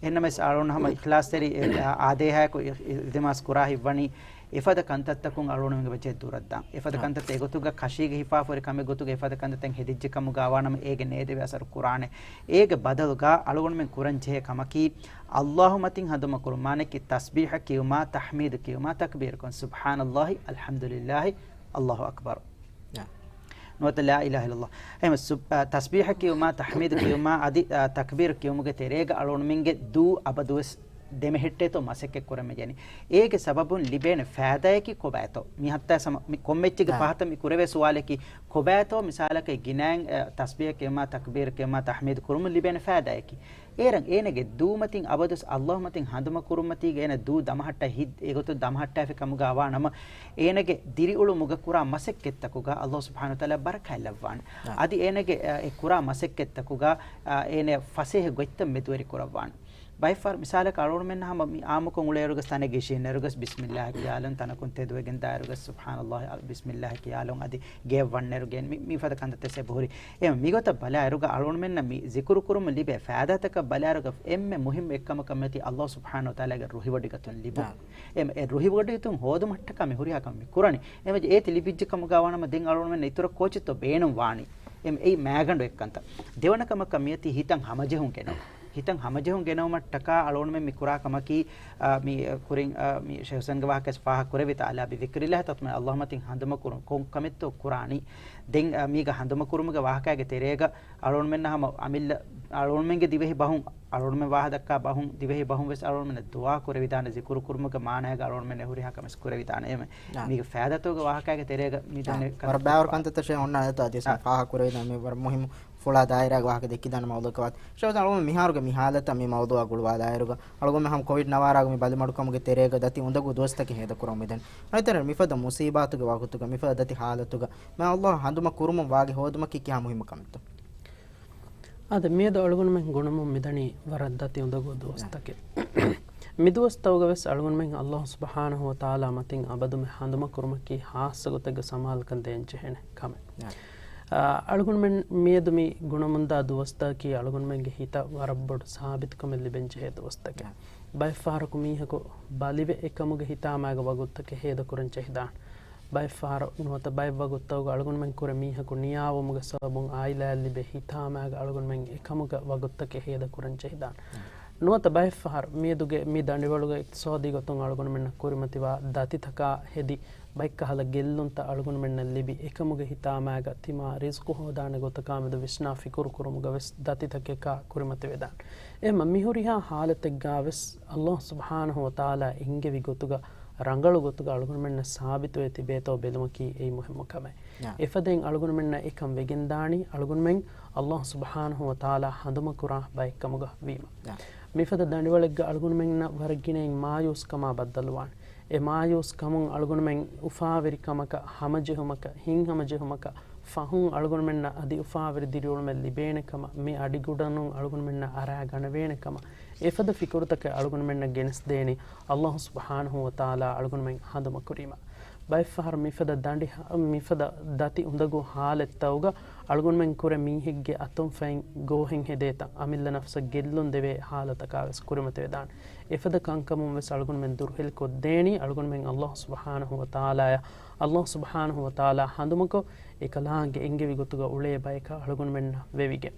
އެހެންނަމަވެސް އަޅުގަނޑު ހަމަ އިޚްލާޞްތެރި، އެ، އާ، އާދޭހާއެކު އި-، އިލްތިމާސް ކުރާ ހިތްވަނީ، އެފަދަ ކަންތައްތަކުން އަޅުގަނޑުމެން އެބަޖެހޭ ދުރަށްދާން. އެފަދަ އާ. ކަންތައްތައް އެގޮތުގަ ކަށީގަ ހިފާފަ ހުރި ކަމެއް ގޮތުގަ އެފަދަ ކަންތައްތައް ހެދިއްޖެ ކަމުގަ ވާނަމަ އޭގެ ނޭދެވޭ އަސަރު ކުރާނެ. އޭގެ ބަދަލުގަ އަޅުގަނޑުމެން ކުރަން ޖެހޭ ކަމަކީ، ﷲ މަތިން ހަނދުމަ ކުރުން. މާނައަކީ ތަސްބީޙަ ކިޔުމާ، ތަޙްމީދު ކިޔުމާ، ތަކްބީރު ކުރުން. ސުބްޙާނައްލާހި، އަލްޙަމްދުލިއްލާހި، ﷲ އަކްބަރު. ނާ. ނުވަތަ ލާ އިލާހަ އިއްލައްލާހް. އެހެން ސުބް-، އަ، ތަސްބީޙަ ކިޔުމާ، ތަޙްމީދު ކިޔުމާ، އަދި، އަ، ތަކްބީރު ކިޔުމުގެ ތެރޭގަ އަޅުގަނޑުމެންގެ ދޫ އަބަދުވެސް ދެމެހެއްޓޭތޯ މަސައްކަތް ކުރަމެޖެނީ. އޭގެ ސަބަބުން ލިބޭނެ ފައިދާއަކީ ކޮބާތޯ؟ މި ހައްތާ ސަމަ-، މި ކޮންމެ އެއްޗެއްގެ ނާ. ފަހަތަށް މި ކުރެވޭ ސުވާލަކީ، ކޮބާތޯ މިސާލަކަށް ގިނައިން، އަ، ތަސްބީޙަ ކިޔުމާ، ތަކްބީރު ކިޔުމާ، ތަޙްމީދު ކުރުމުން ލިބޭނެ ފައިދާއަކީ؟ އޭރަށް އޭނަގެ ދޫ މަތިން އަބަދުވެސް ﷲ މަތިން ހަނދުމަ ކުރުމަތީގަ އޭނަ ދޫ ދަމަހައްޓާ ހިތް އެގޮތުން ދަމަހައްޓާފި ކަމުގަ ވާ ނަމަ، އޭނަގެ ދިރިއުޅުމުގަ ކުރާ މަސައްކަތްތަކުގަ ﷲ ސުބްޙާނަހޫ ވަތަޢާލާ ބަރަކާތް ލައްވާނެ. އާ. އަދި އޭނަގެ، އަ، އެ ކުރާ މަސައްކަތްތަކުގަ، އަ، އޭނަ ފަސޭހަ ގޮތްތައް މެދުވެރި ކުރައްވާނެ. ބައެއް ފަހަރު މިސާލަކަށް އަޅުގަނޑުމެންނަށް ހަމަ މި އާއްމުކޮށް އުޅޭއިރުގަސް ތަނެއްގަ އިށީންނައިރުގަސް ބިސްމިއްލާހި ކިޔާލުން، ތަނަކުން ތެދުވެގެން ދާއިރުގަސް ސުބްޙާނައްލާހި، އަލް-، ބިސްމިއްލާހި ކިޔާލުން އަދި ގެއަށް ވަންނައިރު ގެއިން މި، މިފަދަ ކަންތައްތައް އެބަހުރި. އެ މިގޮތަށް ބަލާއިރުގަ އަޅުގަނޑުމެންނަށް މި ޒިކުރު ކުރުމުން ލިބޭ ފައިދާތަކަށް ބަލާއިރުގަ އެންމެ މުހިއްމު އެއްކަމަކަށް މިއޮތީ ﷲ ސުބްޙާނަހޫ ވަތަޢާލާގެ ރުހިވޮޑިގަތުން ލިބުން. ނާ. އެ، އެ ރުހިވޮޑިގަތުން ހޯދުމަށްޓަކާ މި ހުރިހާ ކަމެއް މި ކުރަނީ. އެމަޖެ އޭތި ލިބިއްޖެ ކަމުގަ ވާނަމަ ދެން އަޅުގަނޑުމެން އިތުރަށް ކޯޗެއްތޯ ބޭނުން ވާނީ. އެ، އެއީ މައިގަނޑު އެއްކަންތައް. ދެވަނަ ކަމަކަށް މިއޮތީ ހިތަށް ހަމަޖެހުން ގެނައު. ހިތަށް ހަމަޖެހުން ގެނައުމަށްޓަކާ އަޅުގަނޑުމެން މި ކުރާ ކަމަކީ، އާ، މި، އަ، ކުރިން، އާ، މި ޝޭހް ހުސައިންގެ ވާހަކައެސް ފާހަގަ ކުރެއްވިތާ، ألا بذكر الله تطمئن، ﷲ މަތިން ހަނދުމަ ކުރުން ކޮން ކަމެއްތޯ ކުރާނީ. ދެން، އަ، މީގަ ހަނދުމަ ކުރުމުގެ ވާހަކައިގެ ތެރޭގަ އަޅުގަނޑުމެންނަށް ހަމަ އަމިއްލަ އަޅުގަނޑުމެންގެ ދިވެހި ބަހުން، އަޅުގަނޑުމެން ވާހަ ދައްކާ ބަހުން، ދިވެހި ބަހުން ވެސް އަޅުގަނޑުމެންނަށް ދުޢާ ކުރެވިދާނެ، ޒިކުރު ކުރުމުގެ މާނައިގަ އަޅުގަނޑުމެން އެ ހުރިހާ ކަމެއް ކުރެވިދާނެ. އެހެން ނާ. މީގެ ފައިދާތަކުގެ ވާހަކައިގެ ތެރޭގަ މި ނާ. ދެންނެވި ވަރަށް ބައިވަރު ކަންތައްތައް ޝޭހް އޮންނާނެތޯ އަދި ނާ. ފާހަގަ ކުރެވިދާނެ މި ވަރަށް މުހިއްމު ފުޅާ ދާއިރާގެ ވާހަކަ ދެއްކިދާނެ މައުޟޫއަކަށް ވާތީ. ޝޭހް އަޅުގަނޑު މިހާރުގެ މި ހާލަތަށް މި މައުޟޫއާ ގުޅުވާލާއިރުގަ އަޅުގަނޑުމެން ހަމަ ކޮވިޑް ނަވާރަގެ މި ބަލިމަޑުކަމުގެ ތެރޭގަ ދަތި އުނދަގޫ ދުވަސްތަކެއް ހޭދަކުރަމުން މިދަނީ. އަނެއް ތަނެއް މިފަދަ މުސީބާތުގެ ވަގުތުގަ މިފަދަ ދަތި ހާލަތުގަ މާ ﷲ ހަނދުމަ ކުރުމުން ވާގި ހޯދުމަކީ ކިހާ މުހިއްމު ކަމެއްތޯ؟ އާދެ، މިއަދު އަޅުގަނޑުމެން ގުނަމުން މިދަނީ ވަރަށް ދަތި އުނދަގޫ ދުވަސްތަކެއް. މިދުވަސްތަކުގަ ވެސް އަޅުގަނޑުމެން ﷲ ސުބްޙާނަހޫ ވަތަޢާލާ މަތިން އަބަދުމެ ހަނދުމަ ކުރުމަކީ ހާއްސަ ގޮތެއްގަ ސަމާލުކަން ދޭން ޖެހޭނެ ކަމެއް. އާ، އަޅުގަނޑުމެން މިއަދު މި ގުނަމުންދާ ދުވަސްތަކަކީ އަޅުގަނޑުމެންގެ ހިތަށް ވަރަށް ބޮޑު ސާބިތުކަމެއް ލިބެން ޖެހޭ ދުވަސްތަކެއް. ބައެއް ފަހަރަކު މީހަކު ބަލިވެ އެކަމުގެ ހިތާމައިގަ ވަގުތުތަކެއް ހޭދަކުރަން ޖެހިދާނެ. ބައެއްފަހަރު ނުވަތަ ބައެއް ވަގުތުތަކުގަ އަޅުގަނޑުމެން ކުރެ މީހަކު ނިޔާވުމުގެ ސަބަބުން އާއިލާއަށް ލިބޭ ހިތާމައިގަ އަޅުގަނޑުމެން އެކަމުގަ ވަގުތުތަކެއް ހޭދަކުރަން ޖެހިދާނެ. ނުވަތަ ބައެއްފަހަރު މިއަދުގެ މި ދަނޑިވަޅުގަ އިޤްތިޞާދީ ގޮތުން އަޅުގަނޑުމެންނަށް ކުރިމަތިވާ ދަތިތަކާ ހެދި ބައެއްކަހަލަ ގެއްލުންތައް އަޅުގަނޑުމެންނަށް ލިބި އެކަމުގެ ހިތާމައިގަ ތިމާ ރިޒްޤު ހޯދާނެ ގޮތަކާމެދު ވިސްނާ ފިކުރު ކުރުމުގަ ވެސް ދަތިތަކަކާ ކުރިމަތިވެދާނެ. އެހެންމަ މިހުރިހާ ހާލަތެއްގަ ވެސް ﷲ ސުބްޙާނަހޫ ވަތަޢާލާ އެންގެވި ގޮތުގަ ރަނގަޅު ގޮތުގަ އަޅުގަނޑުމެންނަށް ސާބިތުވެ ތިބޭތޯ ބެލުމަކީ އެއީ މުހިއްމު ކަމެއް. އެފަދައިން އަޅުގަނޑުމެންނަށް އެކަން ވެގެންދާނީ އަޅުގަނޑުމެން ﷲ ސުބްޙާނަހޫ ވަތަޢާލާ ހަނދުމަކުރާ ބައެއްކަމުގަ ވީމަ. މިފަދަ ދަނޑިވަޅެއްގަ އަޅުގަނޑުމެންނަށް ވަރަށް ގިނައިން މާޔޫސްކަމާ ބައްދަލުވާނެ. އެ މާޔޫސްކަމުން އަޅުގަނޑުމެން އުފާވެރިކަމަކަށް، ހަމަޖެހުމަކަށް، ހިތްހަމަޖެހުމަކަށް ފަހުން އަޅުގަނޑުމެންނަށް އަދި އުފާވެރި ދިރިއުޅުމެއް ލިބޭނެ ކަމަށް، މި އަޑިގަނޑުން އަޅުގަނޑުމެންނަށް އަރާ ގަނެވޭނެ ކަމަށް، އެފަދަ ފިކުރުތަކެއް އަޅުގަނޑުމެންނަށް ގެނެސްދޭނީ ﷲ ސުބްޙާނަހޫ ވަތަޢާލާ އަޅުގަނޑުމެން ހަނދުމަކުރީމަ. ބައެއްފަހަރު މިފަދަ ދަނޑި، މިފަދަ ދަތި އުނދަގޫ ހާލަތްތަކުގަ އަޅުގަނޑުމެން ކުރެ މީހެއްގެ އަތުން ފައިން ގޯހެއް ހެދޭތަން، އަމިއްލަ ނަފްސަށް ގެއްލުން ދެވޭ ހާލަތަކާ ވެސް ކުރިމަތިވެދާނެ. އެފަދަ ކަންކަމުން ވެސް އަޅުގަނޑުމެން ދުރުހެލިކޮށްދޭނީ އަޅުގަނޑުމެން ﷲ ސުބްޙާނަހޫ ވަތަޢާލާއަށް، ﷲ ސުބްޙާނަހޫ ވަތަޢާލާ ހަނދުމަކޮށް، އެކަލާނގެ އެންގެވި ގޮތުގަ އުޅޭ ބަޔަކަށް އަޅުގަނޑުމެންނަށް ވެވިގެން.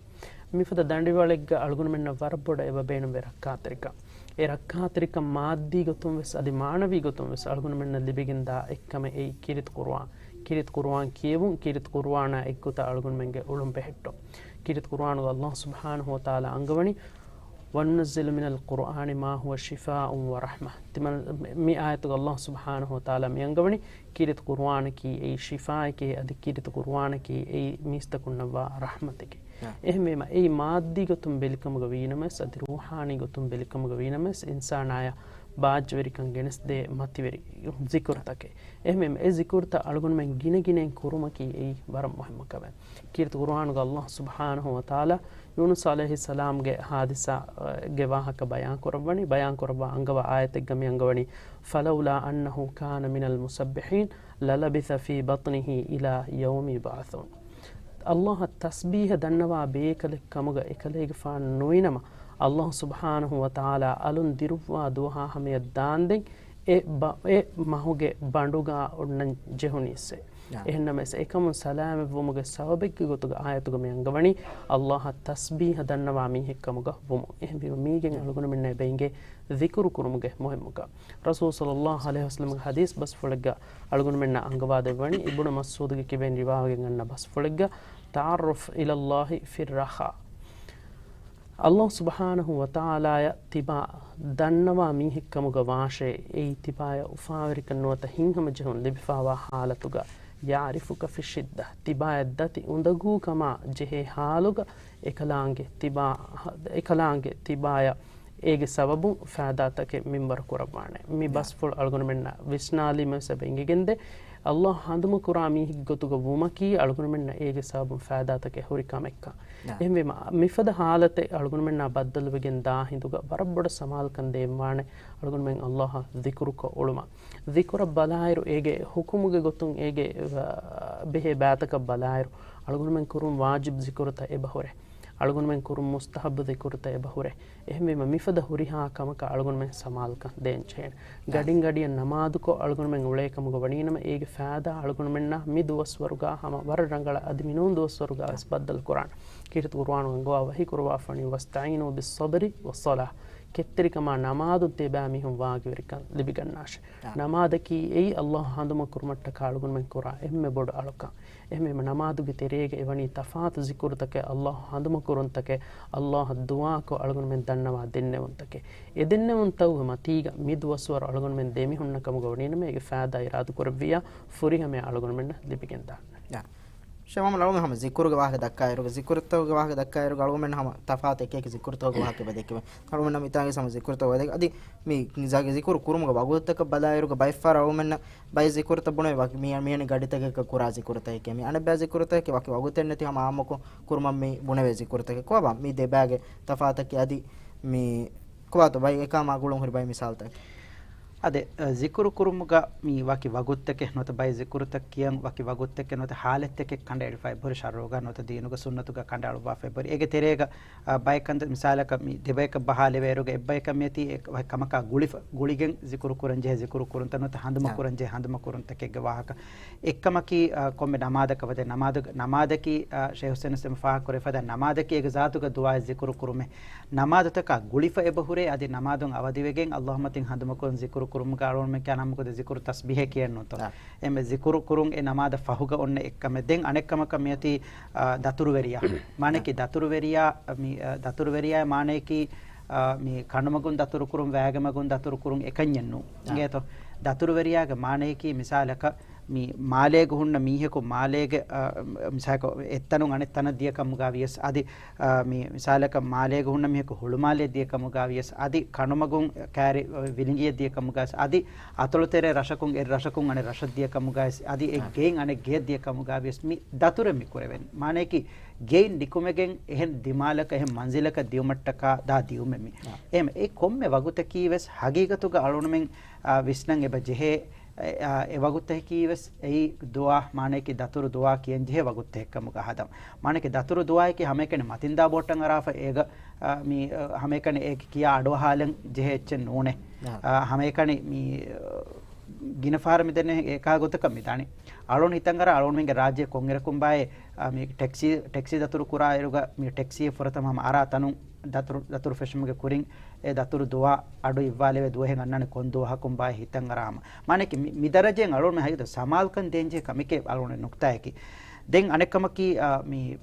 މިފަދަ ދަނޑިވަޅެއްގަ އަޅުގަނޑުމެންނަށް ވަރަށް ބޮޑަށް އެބަ ބޭނުންވޭ ރައްކާތެރިކަން. އެ ރައްކާތެރިކަން މާއްދީ ގޮތުން ވެސް އަދި މާނަވީ ގޮތުން ވެސް އަޅުގަނޑުމެންނަށް ލިބިގެންދާ އެއްކަމެއް އެއީ ކީރިތި ޤުރުއާން. ކީރިތި ޤުރުއާން ކިޔެވުން، ކީރިތި ޤުރުއާނާ އެއްގޮތަށް އަޅުގަނޑުމެންގެ އުޅުން ބެހެއްޓުން. ކީރިތި ޤުރުއާނުގަ ﷲ ސުބްޙާނަހޫ ވަތަޢާލާ އަންގަވަނީ، "وننزل من القرآن ما هو شفاء ورحمة." ތިމަން-، މި އާޔަތުގަ ﷲ ސުބްޙާނަހޫ ވަތަޢާލާ މި އަންގަވަނީ، ކީރިތި ޤުރުއާނަކީ އެއީ ޝިފާއެކޭ، އަދި ކީރިތި ޤުރުއާނަކީ އެއީ މީސްތަކުންނަށްވާ ރަޙްމަތެކޭ. އާ. އެހެންވީމަ، އެއީ މާއްދީ ގޮތުން ބެލިކަމުގަ ވީނަމަވެސް، އަދި ރޫޙާނީ ގޮތުން ބެލިކަމުގަ ވީނަމަވެސް، އިންސާނާޔަށް ބާއްޖަވެރިކަން ގެނެސްދޭ މަތިވެރި ޒިކުރުތަކެއް. އެހެންވީމަ، އެ ޒިކުރުތައް އަޅުގަނޑުމެން ގިނަގިނައިން ކުރުމަކީ އެއީ ވަރަށް މުހިއްމު ކަމެއް. ކީރިތި ޤުރުއާނުގަ ﷲ ސުބްޙާނަހޫ ވަތަޢާލާ ޔޫނުސް ޢަލައިހިއްސަލާމްގެ ޙާދިސާގެ ވާހަކަ ބަޔާން ކުރައްވަނީ، ބަޔާން ކުރައްވާ އަންގަވާ އާޔަތެއްގަ މި އަންގަވަނީ، "فلولا أنه كان من المسبحين للبث في بطنه إلى يوم يبعثون." ﷲ އަށް ތަސްބީޙަ ދަންނަވާ ބޭކަލެއް ކަމުގަ އެކަލޭގެފާނު ނުވިނަމަ، ﷲ ސުބްޙާނަހޫ ވަތަޢާލާ އަލުން ދިރުއްވާ ދުވަހާ ހަމަޔަށް ދާންދެން އެ ބަ-، އެ މަހުގެ ބަނޑުގަ އޮންނަން ޖެހުނީއްސޭ. ޔާ. އެހެންނަމަވެސް، އެކަމުން ސަލާމަތްވުމުގެ ސަބަބެއްގެ ގޮތުގަ އާޔަތުގަ މި އަންގަވަނީ، ﷲ އަށް ތަސްބީޙަ ދަންނަވާ މީހެއް ކަމުގަ ވުމުން. އެހެންވީމަ، މީގެން އަޅުގަނޑުމެންނަށް އެބަ އެނގޭ ޒިކުރު ކުރުމުގެ މުހިއްމުކަން. ރަސޫލު ޞައްލައްލާހު ޢަލައިހި ވަސައްލަމްގެ ޙަދީޘް ބަސްފުޅެއްގަ އަޅުގަނޑުމެންނަށް އަންގަވާ ދެއްވަނީ، އިބްނު މަސްޢޫދުގެ ކިބައިން ރިވާވެގެން އަންނަ ބަސްފުޅެއްގަ، "تعرف إلى الله في الرخاء." ﷲ ސުބްޙާނަހޫ ވަތަޢާލާއަށް ތިބާ ދަންނަވާ މީހެއްކަމުގަ ވާށޭ، އެއީ ތިބާޔަށް އުފާވެރިކަން ނުވަތަ ހިތްހަމަޖެހުން ލިބިފާވާ ޙާލަތުގަ، "يعرفك في الشدة." ތިބާޔަށް ދަތި އުނދަގޫކަމާ ޖެހޭ ޙާލުގަ، އެކަލާނގެ ތިބާ، އެކަލާނގެ ތިބާޔަށް އޭގެ ސަބަބުން ފައިދާތަކެއް މިންވަރު ކުރައްވާނެ. މި ނާ. ބަސްފުޅު އަޅުގަނޑުމެންނަށް ވިސްނާލީމަވެސް އެބަ އެނގިގެންދޭ، ﷲ ހަނދުމަކުރާ މީހެއްގެ ގޮތުގަ ވުމަކީ އަޅުގަނޑުމެންނަށް އޭގެ ސަބަބުން ފައިދާތަކެއް ހުރި ކަމެއްކަން. ނާ. އެހެންވީމަ، މިފަދަ ޙާލަތެއް އަޅުގަނޑުމެންނާ ބައްދަލުވެގެން ދާ ހިނދުގަ ވަރަށް ބޮޑަށް ސަމާލުކަން ދޭންވާނެ އަޅުގަނޑުމެން ﷲ އަށް ޒިކުރުކޮށް އުޅުމަށް. ޒިކުރަށް ބަލާއިރު އޭގެ ޙުކުމުގެ ގޮތުން އޭގެ، އަ، ބެހޭ ބައިތަކަށް ބަލާއިރު، އަޅުގަނޑުމެން ކުރުން ވާޖިބު ޒިކުރުތައް އެބަހުރޭ. އަޅުގަނޑުމެން ކުރުން މުސްތަޙައްބު ޒިކުރުތައް އެބަހުރޭ. އެހެންވީމަ، މިފަދަ ހުރިހާ ކަމަކަށް އަޅުގަނޑުމެން ސަމާލުކަން ދޭން ޖެހޭނެ. ގަޑިން ގަޑިއަށް ނަމާދުކޮށް އަޅުގަނޑުމެން އުޅޭ ކަމުގަ ވަނީނަމަ، އޭގެ ފައިދާ އަޅުގަނޑުމެންނާ މި ދުވަސްވަރުގަ ހަމަ ވަރަށް ރަނގަޅަށް އަދި މިނޫން ދުވަސްވަރުގަ ވެސް ބައްދަލު ކުރާނެ. ކީރިތި ޤުރުއާނު އަންގަވާ ވަޙީ ކުރައްވާފަނީ، "واستعينوا بالصبر والصلاة." ކެތްތެރިކަމާ ނަމާދުން ތިބާ މީހުން ވާގިވެރިކަން ލިބިގަންނާށޭ. އާ. ނަމާދަކީ އެއީ ﷲ އަށް ހަނދުމަ ކުރުމަށްޓަކާ އަޅުގަނޑުމެން ކުރާ އެންމެ ބޮޑު އަޅުކަން. އެހެންވީމަ، ނަމާދުގެ ތެރޭގަ އެވަނީ ތަފާތު ޒިކުރުތަކެއް، ﷲ އަށް ހަނދުމަ ކުރުންތަކެއް، ﷲ އަށް ދުޢާކޮށް އަޅުގަނޑުމެން ދަންނަވާ ދެންނެވުންތަކެއް. އެ ދެންނެވުންތަކުގެ މަތީގަ މި ދުވަސްވަރު އަޅުގަނޑުމެން ދެމިހުންނަ ކަމުގަ ވަނީނަމަ، އޭގެ ފައިދާ އިރާދަކުރެއްވިއްޔާ ފުރިހަމަޔަށް އަޅުގަނޑުމެންނަށް ލިބިގެންދާނެ. ޔާ. ޝޭޚް މުޙައްމަދު އަޅުގަނޑު ހަމަ ޒިކުރުގެ ވާހަކަ ދައްކާއިރުގަ، ޒިކުރުތަކުގެ ވާހަކަ ދައްކާއިރުގަ އަޅުގަނޑުމެން ހަމަ ތަފާތު އެކި އެކި ޒިކުރުތަކުގެ ވާހަކަ އެބަ ދެއްކެވެ. އަޅުގަނޑު މިތާގެ ހަމަ ޒިކުރުތަކުގެ ވާހަކަ އަދި މި ޒަ-، ޒިކުރު ކުރުމުގެ ވަގުތުތަކަށް ބަލާއިރުގަ ބައެއްފަހަރަށް އަޅުގަނޑުމެންނަށް ބައެއް ޒިކުރުތައް ބުނެވޭ ވަކި މި-، މިހެނި ގަޑިތަކަކަށް ކުރާ ޒިކުރުތަކެކޭ. މި އަނެއްބައި ޒިކުރުތަކެކޭ ވަކި ވަގުތެއް ނެތި ހަމަ އާއްމުކޮށް ކުރުމަށް މި ބުނެވޭ ޒިކުރުތަކެއް. ކޮބާ މި ދެބައިގެ ތަފާތަކީ އަދި މި ކޮބާތޯ ބައި އެކާ މާ ގުޅުން ހުރި ބައި މިސާލުތަކެއް؟ އާދެ، އަ، ޒިކުރު ކުރުމުގަ މި ވަކި ވަގުތުތަކެއް ނުވަތަ ބައެއް ޒިކުރުތައް ކިޔަން ވަކި ވަގުތުތަކެއް ނުވަތަ ހާލަތްތަކެއް ކަނޑައެޅިފަ އެބަހުރި ޝަރުޢުގަ ނުވަތަ ދީނުގެ ސުންނަތުގަ ކަނޑައަޅުއްވާފަ އެބަހުރި. އޭގެ ތެރޭގަ، އަ، ބައެއް ކަންތައް މިސާލަކަށް މި ދެބަޔަކަށް ބަހާލެވޭއިރުގަ އެއްބަޔަކަށް މިއޮތީ އެ ވަކި ކަމަކާ ގުޅިފަ، ގުޅިގެން ޒިކުރު ކުރަން ޖެހޭ ޒިކުރު ކުރުންތައް ނުވަތަ ހަނދުމަ ކުރަން ޖެހޭ ހަނދުމަ ކުރުންތަކެއްގެ ވާހަކަ. އެއްކަމަކީ، އަ، ކޮންމެ ނަމާދަކަށް ވަދެ ނަމާދު-، ނަމާދަކީ، އަ، ޝޭޚް ހުސެން އިސްލާމް ފާހަގަކުރެފަދަ ނަމާދަކީ އޭގެ ޒާތުގަ ދުޢާއެއް ޒިކުރު ކުރުމެއް. ނަމާދުތަކާ ގުޅިފަ އެބަހުރޭ އަދި ނަމާދުން އަވަދިވެގެން ﷲ މަތިން ހަނދުމަކުރުން ޒިކުރު ކުރުމުގަ އަޅުގަނޑުމެން ކިޔާ ނަމަކު ދެ ޒިކުރު ތަސްބީހޭ ކިޔަން ނޫންތޯ؟ އާ. އެންމެ ޒިކުރު ކުރުން އެ ނަމާދަށް ފަހުގަ އޮންނަ އެއްކަމެއް. ދެން އަނެއްކަމަކަށް މިއޮތީ، އާ، ދަތުރުވެރިޔާ. މާނައަކީ ދަތުރުވެރިޔާ، މި، އާ، ދަތުރުވެރިޔާ މާނައަކީ، އާ، މި ކަނޑުމަގުން ދަތުރު ކުރުން، ވައިގެ މަގުން ދަތުރު ކުރުން އެކަންޏެއް ނޫން. އާ. އިނގޭތޯ؟ ދަތުރުވެރިޔާގެ މާނައަކީ މިސާލަކަށް މި މާލޭގަ ހުންނަ މީހަކު މާލޭގެ، އާ، މިސާލަކަށް އެއްތަނުން އަނެއް ތަނަށް ދިޔަ ކަމުގަ ވިޔަސް އަދި، އާ، މި މިސާލަކަށް މާލޭގަ ހުންނަ މީހަކު ހުޅުމާލެއަށް ދިޔަ ކަމުގަ ވިޔަސް އަދި ކަނޑުމަގުން ކައިރި ވިލިނގިއަށް ދިޔަ ކަމުގަ ވިޔަސް އަދި އަތޮޅުތެރޭ ރަށަކުން އެއް ރަށަކުން އަނެއް ރަށަށް ދިޔަ ކަމުގަ ވިޔަސް އަދި އެއް އާ. ގެއިން އަނެއް ގެއަށް ދިޔަ ކަމުގަ ވިޔަސް މި ދަތުރެއް މި ކުރެވެން. މާނައަކީ ގެއިން ނިކުމެގެން އެހެން ދިމާލަކަށް އެހެން މަންޒިލަކަށް ދިޔުމަށްޓަކާ ދާ ދިޔުމެއް މި. އާ. އެހެން އެ ކޮންމެ ވަގުތަކީ ވެސް ހަގީގަތުގަ އަޅުގަނޑުމެން، އާ، ވިސްނަން އެބަ ޖެހޭ، އެ، އާ، އެ ވަގުތަކީ ވެސް އެއީ ދުޢާ، މާނައަކީ ދަތުރު ދުޢާ ކިޔަން ޖެހޭ ވަގުތެއް ކަމުގަ ހަދަން. މާނައަކީ ދަތުރު ދުޢާއަކީ ހަމައެކަނި މަތިންދާ ބޯޓަށް އަރާފަ އޭގަ، އާ، މި، އާ، ހަމައެކަނި އޭގެ ކިޔާ އަޑުއަހާލަން ޖެހޭ އެއްޗެއް ނޫނޭ. އާ. އާ، ހަމައެކަނި މި، އާ، ގިނަ ފަހަރަށް މި ދެންނެވި އެކާ ގޮތަކަށް މި ދާނީ. އަޅުން ހިތަށް އަރާ އަޅުންމެންގެ ރާއްޖެ ކޮންއިރަކުން ބާއޭ، އާ، މި ޓެކްސީ، ޓެކްސީ ދަތުރު ކުރާ އިރުގަ މި ޓެކްސީ ފުރަތަމަ ހަމަ އަރާ ތަނުން ދަތުރު، ދަތުރު ފެށުމުގެ ކުރިން އެ ދަތުރު ދުވާ އަޑު އިއްވާލެވޭ ދުވަހެއް އަންނާނެ ކޮން ދުވަހަކުން ބާއޭ ހިތަށް އަރާމަ. މާނައަކީ މި، މި ދަރަޖައިން އަޅުގަނޑުމެން ހަގީގަތަށް ސަމާލުކަން ދޭންޖެހޭ ކަމެކޭ އަޅުގަނޑު ނުކްތާއަކީ. ދެން އަނެއްކަމަކީ، އާ، މި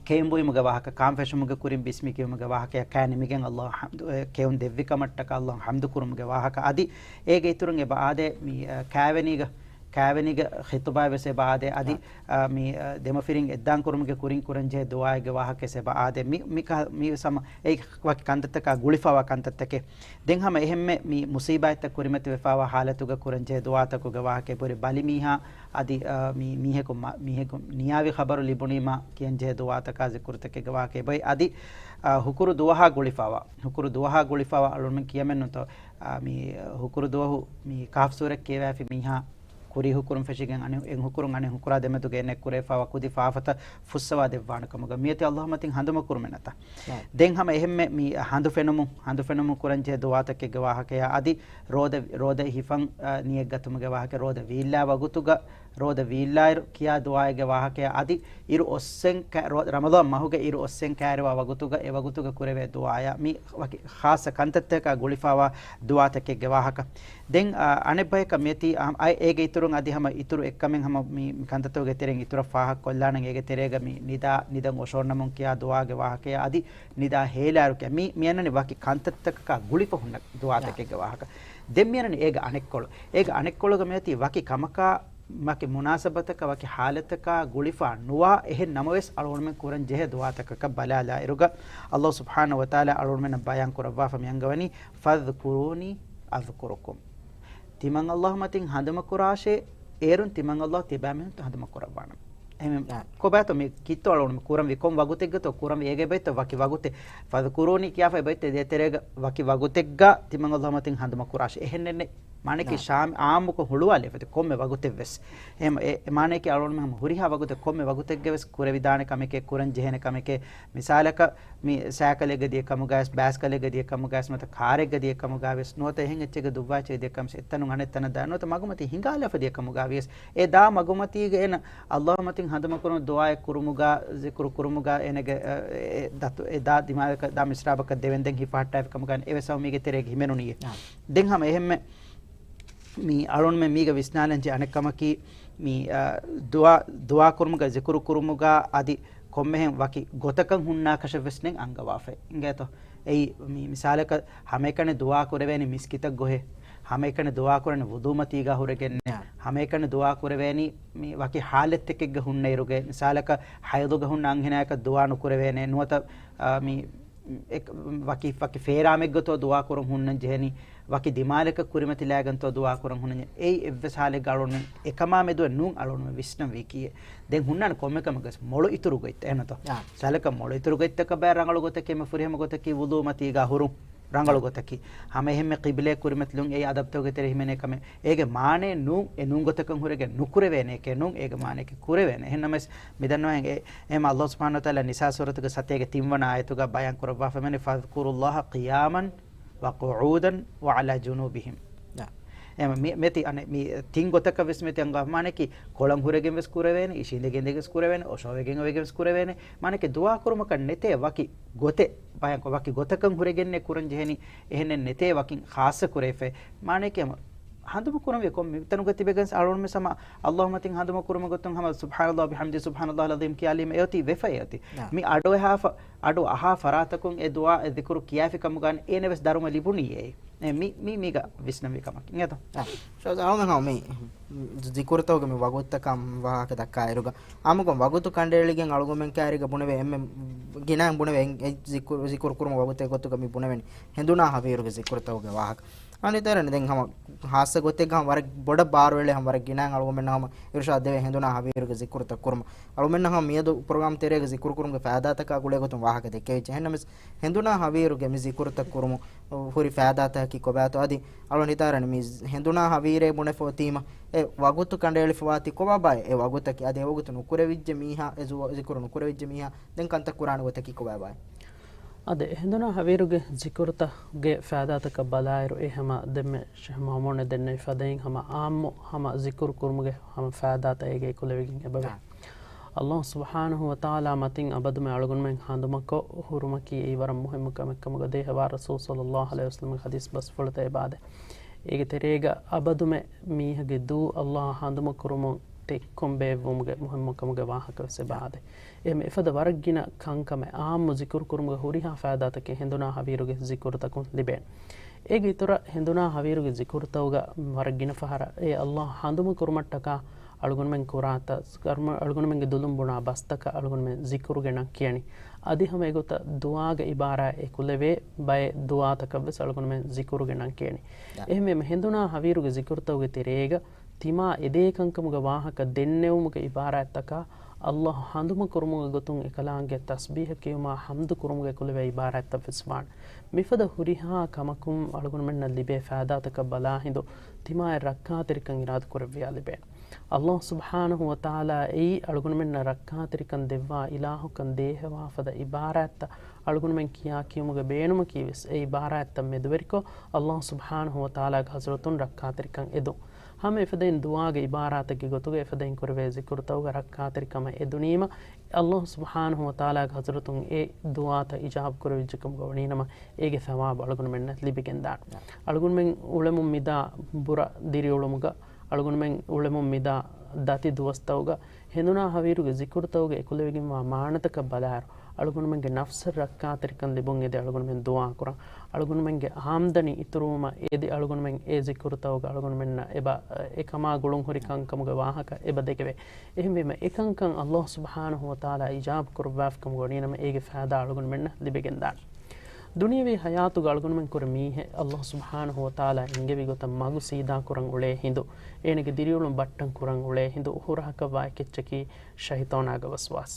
ކެއުން ބުއިމުގެ ވާހަކަ، ކާން ފެށުމުގެ ކުރިން ބިސްމި ކިޔުމުގެ ވާހަކަޔާ ކާ ނިމިގެން އައްލާހަށް ޙަމްދު، އެ، ކެއުން ދެއްވި ކަމަށްޓަކާ އައްލާހަށް ޙަމްދު ކުރުމުގެ ވާހަކަ އަދި އޭގެ އިތުރުން އެބަ އާދޭ މި، އަ، ކާވެނީގަ، ކާވެނީގެ ޚިޠުބާ ވެސް އެބަ އާދޭ އަދި، އާ، މި، އަ، ދެމަފިރިން އެއްދާން ކުރުމުގެ ކުރިން ކުރަންޖެހޭ ދުޢާއެއްގެ ވާހަކަ ވެސް އެބަ އާދޭ. މި، މި ކަ-، މި ވެސް ހަމަ އެ ވަކި ކަންތައްތަކާ ގުޅިފަވާ ކަންތައްތަކެއް. ދެން ހަމަ އެހެންމެ މި މުޞީބާތްތައް ކުރިމަތިވެފަވާ ޙާލަތުގަ ކުރަންޖެހޭ ދުޢާތަކުގެ ވާހަކަ އެބަހުރި ބަލިމީހާ އަދި، އަ، މި މީހަކު މަ-، މީހަކު ނިޔާވި ޚަބަރު ލިބުނީމާ ކިޔަންޖެހޭ ދުޢާތަކާ ޒިކުރުތަކެއްގެ ވާހަކަ އެބައޮތް. އަދި، އަ، ހުކުރު ދުވަހާ ގުޅިފަވާ، ހުކުރު ދުވަހާ ގުޅިފަވާ އަޅުމެން ކިޔަމެއްނުތޯ، އަ، މި ހުކުރު ދުވަހު މި ކަހްފް ސޫރަތް ކިޔަވައިފި މީހާ ކުރީ ހުކުރުން ފެށިގެން އަނެއް، އެއް ހުކުރުން އަނެއް ހުކުރާ ދެމެދުގަ އެނެއް ކުރެވިފަވާ ކުދި ފާފަތައް ފުއްސަވާ ދެއްވާނެ ކަމުގަ މިއޮތީ އައްލާހު މަތިން ހަނދުމަ ކުރުމެއް ނަތާ. ދެން ހަމަ އެހެންމެ މި ހަނދު ފެނުމުން، ހަނދު ފެނުމުން ކުރަންޖެހޭ ދުޢާތަކެއްގެ ވާހަކަޔާ އަދި ރޯދަ، ރޯދަ ހިފަން، އަ، ނިޔަތް ގަތުމުގެ ވާހަކަ، ރޯދަ ވީއްލާ ވަގުތުގަ، ރޯދަ ވީއްލާއިރު ކިޔާ ދުޢާއެއްގެ ވާހަކަޔާ އަދި އިރު އޮއްސެން ކަ-، ރޯ-، ރަމަޟާން މަހުގެ އިރު އޮއްސެން ކައިރިވާ ވަގުތުގަ އެ ވަގުތުގަ ކުރެވޭ ދުޢާޔާ މި ވަކި ޚާއްޞަ ކަންތައްތަކާ ގުޅިފަވާ ދުޢާތަކެއްގެ ވާހަކަ. ދެން، އަ، އަނެއް ބަޔަކަށް މިއޮތީ، އަ، އަ، އޭގެ އިތުރުން އަދި ހަމަ އިތުރު އެއްކަމެއް ހަމަ މި، މި ކަންތައްތަކުގެ ތެރެއިން އިތުރަށް ފާހަގަ ކޮށްލާނަން އޭގެ ތެރޭގަ މި ނިދާ، ނިދަން އޮށޯންނަމުން ކިޔާ ދުޢާގެ ވާހަކަޔާ އަދި ނިދާ ހޭލާއިރު ކިޔާ މި، މި އަންނަނީ ވަކި ކަންތައްތަކަކާ ގުޅިފަ ހުންނަ ދުޢާތަކެއްގެ ވާހަކަ. ދެން މި އަންނަނީ އޭގެ އަނެއްކޮޅު. އޭގެ އަނެއްކޮޅުގަ މިއޮތީ ވަކި ކަމަކާ، ވަކި މުނާސަބަތަކަށް، ވަކި ޙާލަތަކާ ގުޅިފަ ނުވާ އެހެން ނަމަވެސް އަޅުގަނޑުމެން ކުރަން ޖެހޭ ދުޢާތަކަކަށް ބަލާލާއިރުގަ، އައްލާހު ސުބްޙާނަހު ވަތަޢާލާ އަޅުގަނޑުމެންނަށް ބަޔާން ކުރައްވާފަ މި އަންގަވަނީ، "فاذكروني أذكركم." ތިމަން އައްލާހު މަތިން ހަނދުމަ ކުރާށޭ، އޭރުން ތިމަން އައްލާހު ތިބާމީހުން ހަނދުމަ ކުރައްވާނަމޭ. އެހެން ކޮބާތޯ މި ކީއްތޯ އަޅުގަނޑު ކުރަންވީ ކޮން ވަގުތެއްގަތޯ ކުރަންވީ އޭގެ ބައިތޯ ވަކި ވަގުތެއް. "فاذكروني" ކިޔާފަ އެބައިތޯ ދޭތެރޭގަ ވަކި ވަގުތެއްގަ ތިމަން އައްލާހު މަތިން ހަނދުމަ ކުރާށޭ. އެހެންނެއްނެއް. މާނައަކީ ޝާމި އާއްމުކޮށް ހުޅުވާލެވޭތޯ ކޮންމެ ވަގުތެއްވެސް. އެހެން އެ، އެ މާނައަކީ އަޅުގަނޑުމެން ހަމަ ހުރިހާ ވަގުތެއް ކޮންމެ ވަގުތެއްގަވެސް ކުރެވިދާނެ ކަމެކޭ، ކުރަން ޖެހޭނެ ކަމެކޭ. މިސާލަކަށް މި ސައިކަލެއްގަ ދިޔަ ކަމުގަވެސް، ބައިސްކަލެއްގަ ދިޔަ ކަމުގަވެސް، ނުވަތަ ކާރެއްގަ ދިޔަ ކަމުގަވެސް، ނުވަތަ އެހެން އެއްޗެއްގަ ދުއްވާ އެއްޗެއް ދިޔަ ކަމުގަ، ނުވަތަ މަގުމަތީ ހިނގާލާފަ ދިޔަ ކަމުގަވިޔަސް، އެ ދާ މަގުމަތީގަ އޭނަ އައްލާހު މަތިން ހަނދުމަ ކުރުމު، ދުޢާއެއް ކުރުމުގަ، ޒިކުރު ކުރުމުގަ އޭނަގެ، އެ، އެ ދަތު، އެ ދާ ދިމާލަކަށް ދާ މިސްރާބަކަށް ދެވެންދެން ހިފަހައްޓާފި ކަމުގަ އެވެސް އައު މީގެ ތެރޭގަ ހިމެނުނީ. އާ. ދެން ހަމަ އެހެންމެ މި އަޅުންމެ މީގަ ވިސްނާލަންޖެ އަނެއްކަމަކީ، މި، އަ، ދުޢާ، ދުޢާ ކުރުމުގަ، ޒިކުރު ކުރުމުގަ އަދި ކޮންމެހެން ވަކި ގޮތަކަށް ހުންނާކަށެއްވެސް ނެތް އަންގަވާފައި. އިނގޭތޯ؟ އެއީ، މި މިސާލަކަށް ހަމައެކަނި ދުޢާ ކުރެވޭނީ މިސްކިތަށް ގޮހޭ، ހަމައެކަނި ދުޢާ ކުރަނީ ވުޟޫމަތީގަ ހުރެގެންނޭ، އާ. ހަމައެކަނި ދުޢާ ކުރެވޭނީ މި ވަކި ޙާލަތްތަކެއްގަ ހުންނައިރުގަ، މިސާލަކަށް ޙައިޟުގަ ހުންނަ އަންހެނާޔަކަށް ދުޢާ ނުކުރެވޭނެ، ނުވަތަ، އާ، މި އެ، ވަކި، ވަކި ފޭރާމެއްގަތޯ ދުޢާ ކުރަން ހުންނަން ޖެހެނީ، ވަކި ދިމާލަކަށް ކުރިމަތިލާގެންތޯ ދުޢާ ކުރަން ހުންނަން ޖެހެނީ. އެއީ އެއްވެސް ޙާލެއްގަ އަޅުން އެކަމާ މެދުވެ ނޫން އަޅުން ވިސްނަންވީ ކީއެއް. ދެން ހުންނާނެ ކޮންމެ ކަމެއްގަސް މޮޅު އިތުރު ގޮތްތައް އެހެންތޯ؟ އާ. ސަލަކަ މޮޅު އިތުރު ގޮތްތަކަށް ބައި ރަނގަޅު ގޮތަކީ އެންމެ ފުރިހަމަ ގޮތަކީ ވުޟޫމަތީގަ ހުރުން ރަނގަޅު ގޮތަކީ. ހަމަ އެހެންމެ ޤިބްލައަށް ކުރިމަތިލުން އެއީ އަދަބްތަކުގެ ތެރޭ ހިމެނޭ ކަމެއް. އޭގެ މާނައެއް ނޫން، އެ ނޫން ގޮތަކަށް ހުރެގެން ނުކުރެވޭނެކޭ ނޫން، އޭގެ މާނައަކީ ކުރެވޭނެ. އެހެންނަމަވެސް މިދަންނަވަން އެ، އެހެން އައްލާހު ސުބްޙާނަހު ވަތަޢާލާ ނިސާ ސޫރަތުގެ ސަތޭކަ ތިންވަނަ އާޔަތުގަ ބަޔާން ކުރައްވާފަ މިއަންނަނީ، "فاذكروا الله قياما وقعودا وعلى جنوبهم." އެ، މި، މިއޮތީ އަނެއް މި ތިން ގޮތަކަށް ވެސް މިއޮތީ އަންގާ މާނައަކީ ކޮޅަށް ހުރެގެން ވެސް ކުރެވޭނެ، އިށީނދެގެން އިނދެގެން ވެސް ކުރެވޭނެ، އޮށޯވެގެން އޮވެގެން ވެސް ކުރެވޭނެ. މާނައަކީ ދުޢާ ކުރުމަކަށް ނެތޭ ވަކި ގޮތެއް ބަޔަކު، ވަކި ގޮތަކަށް ހުރެގެންނޭ ކުރަން ޖެހެނީ، އެހެނެއް ނެތޭ ވަކިން ޚާއްޞަ ކުރެވިފައި. މާނައަކީ ހަމަ ހަނދުމަ ކުރަންވީ ކޮން މިތަނުގަ ތިބެގެން އަޅުން ސަމާ އައްލާހު މަތިން ހަނދުމަ ކުރުމުގެ ގޮތުން ހަމަ سبحان الله وبحمده سبحان الله العظيم ކިޔާލީމަ އެއޮތީ ވެފަ އެއޮތީ. މި އަޑު އަހާފަ، އަޑު އަހާ ފަރާތަކުން އެ ދުޢާ އެ ޒިކުރު ކިޔާފި ކަމުގަ އޭނަ ވެސް ދަރުމަ ލިބުނީ އެއީ. އެ މި، މި، މީގަ ވިސްނަންވީ ކަމަކީ. އިނގޭތޯ؟ އާ. ޝާޒް އަޅުމެން ހަމަ މި ޒިކުރުތަކުގެ މި ވަގުތުތަކާ ވާހަކަ ދައްކާއިރުގަ، އާއްމުކޮށް ވަގުތު ކަނޑައެޅިގެން އަޅުގަނޑުމެން ކައިރީގަ ބުނެވޭ އެންމެ ގިނައިން ބުނެވޭ އެ ޒިކުރު، ޒިކުރު ކުރުމުގެ ވަގުތެއް ގޮތުގަ މި ބުނެވެނީ ހެނދުނާ ހަވީރުގެ ޒިކުރުތަކުގެ ވާހަކަ. އަނެއް ދަރަނި ދެން ހަމަ ހާއްސަ ގޮތެއްގަ ހަމަ ވަރަށް ބޮޑަށް ބާރުއެޅޭ ހަމަ ވަރަށް ގިނައިން އަޅުގަނޑުމެންނަށް ހަމަ އިރުޝާދު ދެވޭ ހެނދުނާ ހަވީރުގެ ޒިކުރުތައް ކުރުމަށް. އަޅުގަނޑުމެންނަށް ހަމަ މިއަދު ޕްރޮގްރާމް ތެރޭގަ ޒިކުރު ކުރުމުގެ ފައިދާތަކާ ގުޅޭ ގޮތުން ވާހަކަ ދެއްކެވިއްޖެ. އެހެންނަމަވެސް ހެނދުނާ ހަވީރުގެ މި ޒިކުރުތައް ކުރުމުން ހުރި ފައިދާތަކަކީ ކޮބާތޯ؟ އަދި އަޅުގަނޑު ހިތާރަނީ މި ހެނދުނާ ހަވީރޭ ބުނެފަ އޮތީމަ އެ ވަގުތު ކަނޑައެޅިފަވާތީ ކޮބާބާއޭ؟ އެ ވަގުތަކީ އަދި އެ ވަގުތު ނުކުރެވިއްޖެ މީހާ، އެ ޒު-، ޒިކުރު ނުކުރެވިއްޖެ މީހާ ދެން ކަންތައް ކުރާނެ ގޮތަކީ ކޮބާބާއޭ؟ އަދި ހެނދުނާ ހަވީރުގެ ޒިކުރުތަކުގެ ފައިދާތަކަށް ބަލާއިރު، އެ ހަމަ ދެންމެ ޝޭޚް މައުމޫނެ ދެންނެވި ފަދައިން ހަމަ އާއްމު ހަމަ ޒިކުރު ކުރުމުގެ ހަމަ ފައިދާތައް އޭގައި ކުލެވިގެން އެބަވޭ. އާ. އަﷲ ސުބްޙާނަހޫ ވަތަޢާލާ މަތިން އަބަދުމެ އަޅުގަނޑުމެން ހަނދުމަކޮށް ހުރުމަކީ އެއީ ވަރަށް މުހިއްމު ކަމެއް ކަމުގަ ދޭހަވާ ރަސޫލު ޞައްލަﷲ ޢަލައިހި ވަސައްލަމަގެ ޙަދީޘް ބަސްފުޅުތައް އެބައާދޭ. އޭގެ ތެރޭގަ އަބަދުމެ މީހެއްގެ ދޫ އަﷲ ހަނދުމަ ކުރުމުން ތެއްކޮން ބޭއްވުމުގެ މުހިއްމު ކަމުގެ ވާހަކަ ވެސް އެބައާދޭ. އެހެން އެފަދަ ވަރަށް ގިނަ ކަންކަމެއް އާއްމު ޒިކުރު ކުރުމުގެ ހުރިހާ ފައިދާތަކެއް ހެނދުނާ ހަވީރުގެ ޒިކުރުތަކުން ލިބޭނެ. އޭގެ އިތުރަށް ހެނދުނާ ހަވީރުގެ ޒިކުރުތަކުގަ ވަރަށް ގިނަ ފަހަރަށް އެ އަﷲ ހަނދުމަ ކުރުމަށްޓަކާ އަޅުގަނޑުމެން ކުރާ ތަ-، ކަރުމަ-، އަޅުގަނޑުމެންގެ ދުލުން ބުނާ ބަސްތަކަށް އަޅުގަނޑުމެން ޒިކުރުގެ ނަން ކިޔަނީ. އަދި ހަމަ އެގޮތަށް ދުޢާގެ އިބާރާތް އެކުލެވޭ ބައެއް ދުޢާތަކަށް ވެސް އަޅުގަނޑުމެން ޒިކުރުގެ ނަން ކިޔަނީ. އެހެންވީމަ ހެނދުނާ ހަވީރުގެ ޒިކުރުތަކުގެ ތެރޭގަ ތިމާ އެދޭ ކަންކަމުގެ ވާހަކަ ދެންނެވުމުގެ އިބާރާތްތަކާ، އަﷲ ހަނދުމަ ކުރުމުގެ ގޮތުން އެކަލާނގެ ތަސްބީޙަ ކިޔުމާ ޙަމްދު ކުރުމުގެ ކުލެވޭ އިބާރާތްތައް ވެސް ވާނެ. މިފަދަ ހުރިހާ ކަމަކުން އަޅުގަނޑުމެންނަށް ލިބޭ ފައިދާތަކަށް ބަލާ ހިނދު، ތިމާއަށް ރައްކާތެރިކަން އިރާދަ ކުރެއްވިޔާ ލިބޭނެ. އަﷲ ސުބްޙާނަހޫ ވަތަޢާލާ އެއީ އަޅުގަނޑުމެންނަށް ރައްކާތެރިކަން ދެއްވާ އިލާހުކަން ދޭހަވާ ފަދަ އިބާރާތްތައް އަޅުގަނޑުމެން ކިޔާ ކިޔުމުގެ ބޭނުމަކީ ވެސް އެ އިބާރާތްތައް މެދުވެރިކޮށް، އަﷲ ސުބްޙާނަހޫ ވަތަޢާލާގެ ޙަޟްރަތުން ރައްކާތެރިކަން އެދުން. ހަމަ އެފަދައިން ދުޢާގެ އިބާރާތެއްގެ ގޮތުގަ އެފަދައިން ކުރެވޭ ޒިކުރުތަކުގަ ރައްކާތެރިކަމަށް އެދުނީމަ، އަﷲ ސުބްޙާނަހޫ ވަތަޢާލާގެ ޙަޟްރަތުން އެ ދުޢާތައް އިޖާބަ ކުރެވިއްޖެ ކަމުގަ ވަނީނަމަ، އޭގެ ސަވާބު އަޅުގަނޑުމެންނަށް ލިބިގެންދާނެ. އަޅުގަނޑުމެން އުޅެމުން މިދާ ބުރަ ދިރިއުޅުމުގަ، އަޅުގަނޑުމެން އުޅެމުން މިދާ ދަތި ދުވަސްތަކުގަ، ހެނދުނާ ހަވީރުގެ ޒިކުރުތަކުގަ އެކުލެވިގެންވާ މާނަތަކަށް ބަލާއިރު، އަޅުގަނޑުމެންގެ ނަފްސަށް ރައްކާތެރިކަން ލިބުން އެދި އަޅުގަނޑުމެން ދުޢާ ކުރަން. އަޅުގަނޑުމެންގެ އާމްދަނީ އިތުރުވުމަށް އެދި އަޅުގަނޑުމެން އެ ޒިކުރުތަކުގަ އަޅުގަނޑުމެންނަށް އެބަ، އެކަމާ ގުޅުން ހުރި ކަންކަމުގެ ވާހަކަ އެބަ ދެކެވޭ. އެހެންވީމަ އެކަންކަން އަﷲ ސުބްޙާނަހޫ ވަތަޢާލާ އިޖާބަ ކުރައްވާފި ކަމުގަ ވަނީނަމަ އޭގެ ފައިދާ އަޅުގަނޑުމެންނަށް ލިބިގެންދާނެ. ދުނިޔަވީ ޙަޔާތުގަ އަޅުގަނޑުމެން ކުރެ މީހެއް އަﷲ ސުބްޙާނަހޫ ވަތަޢާލާ އެންގެވި ގޮތަށް މަގު ސީދާ ކުރަން އުޅޭ ހިނދު، އޭނަގެ ދިރިއުޅުން ބައްޓަން ކުރަން އުޅޭ ހިނދު ހުރަހަކަށްވާ އެކެއްޗަކީ ޝައިޠާނާގެ ވަސްވާސް.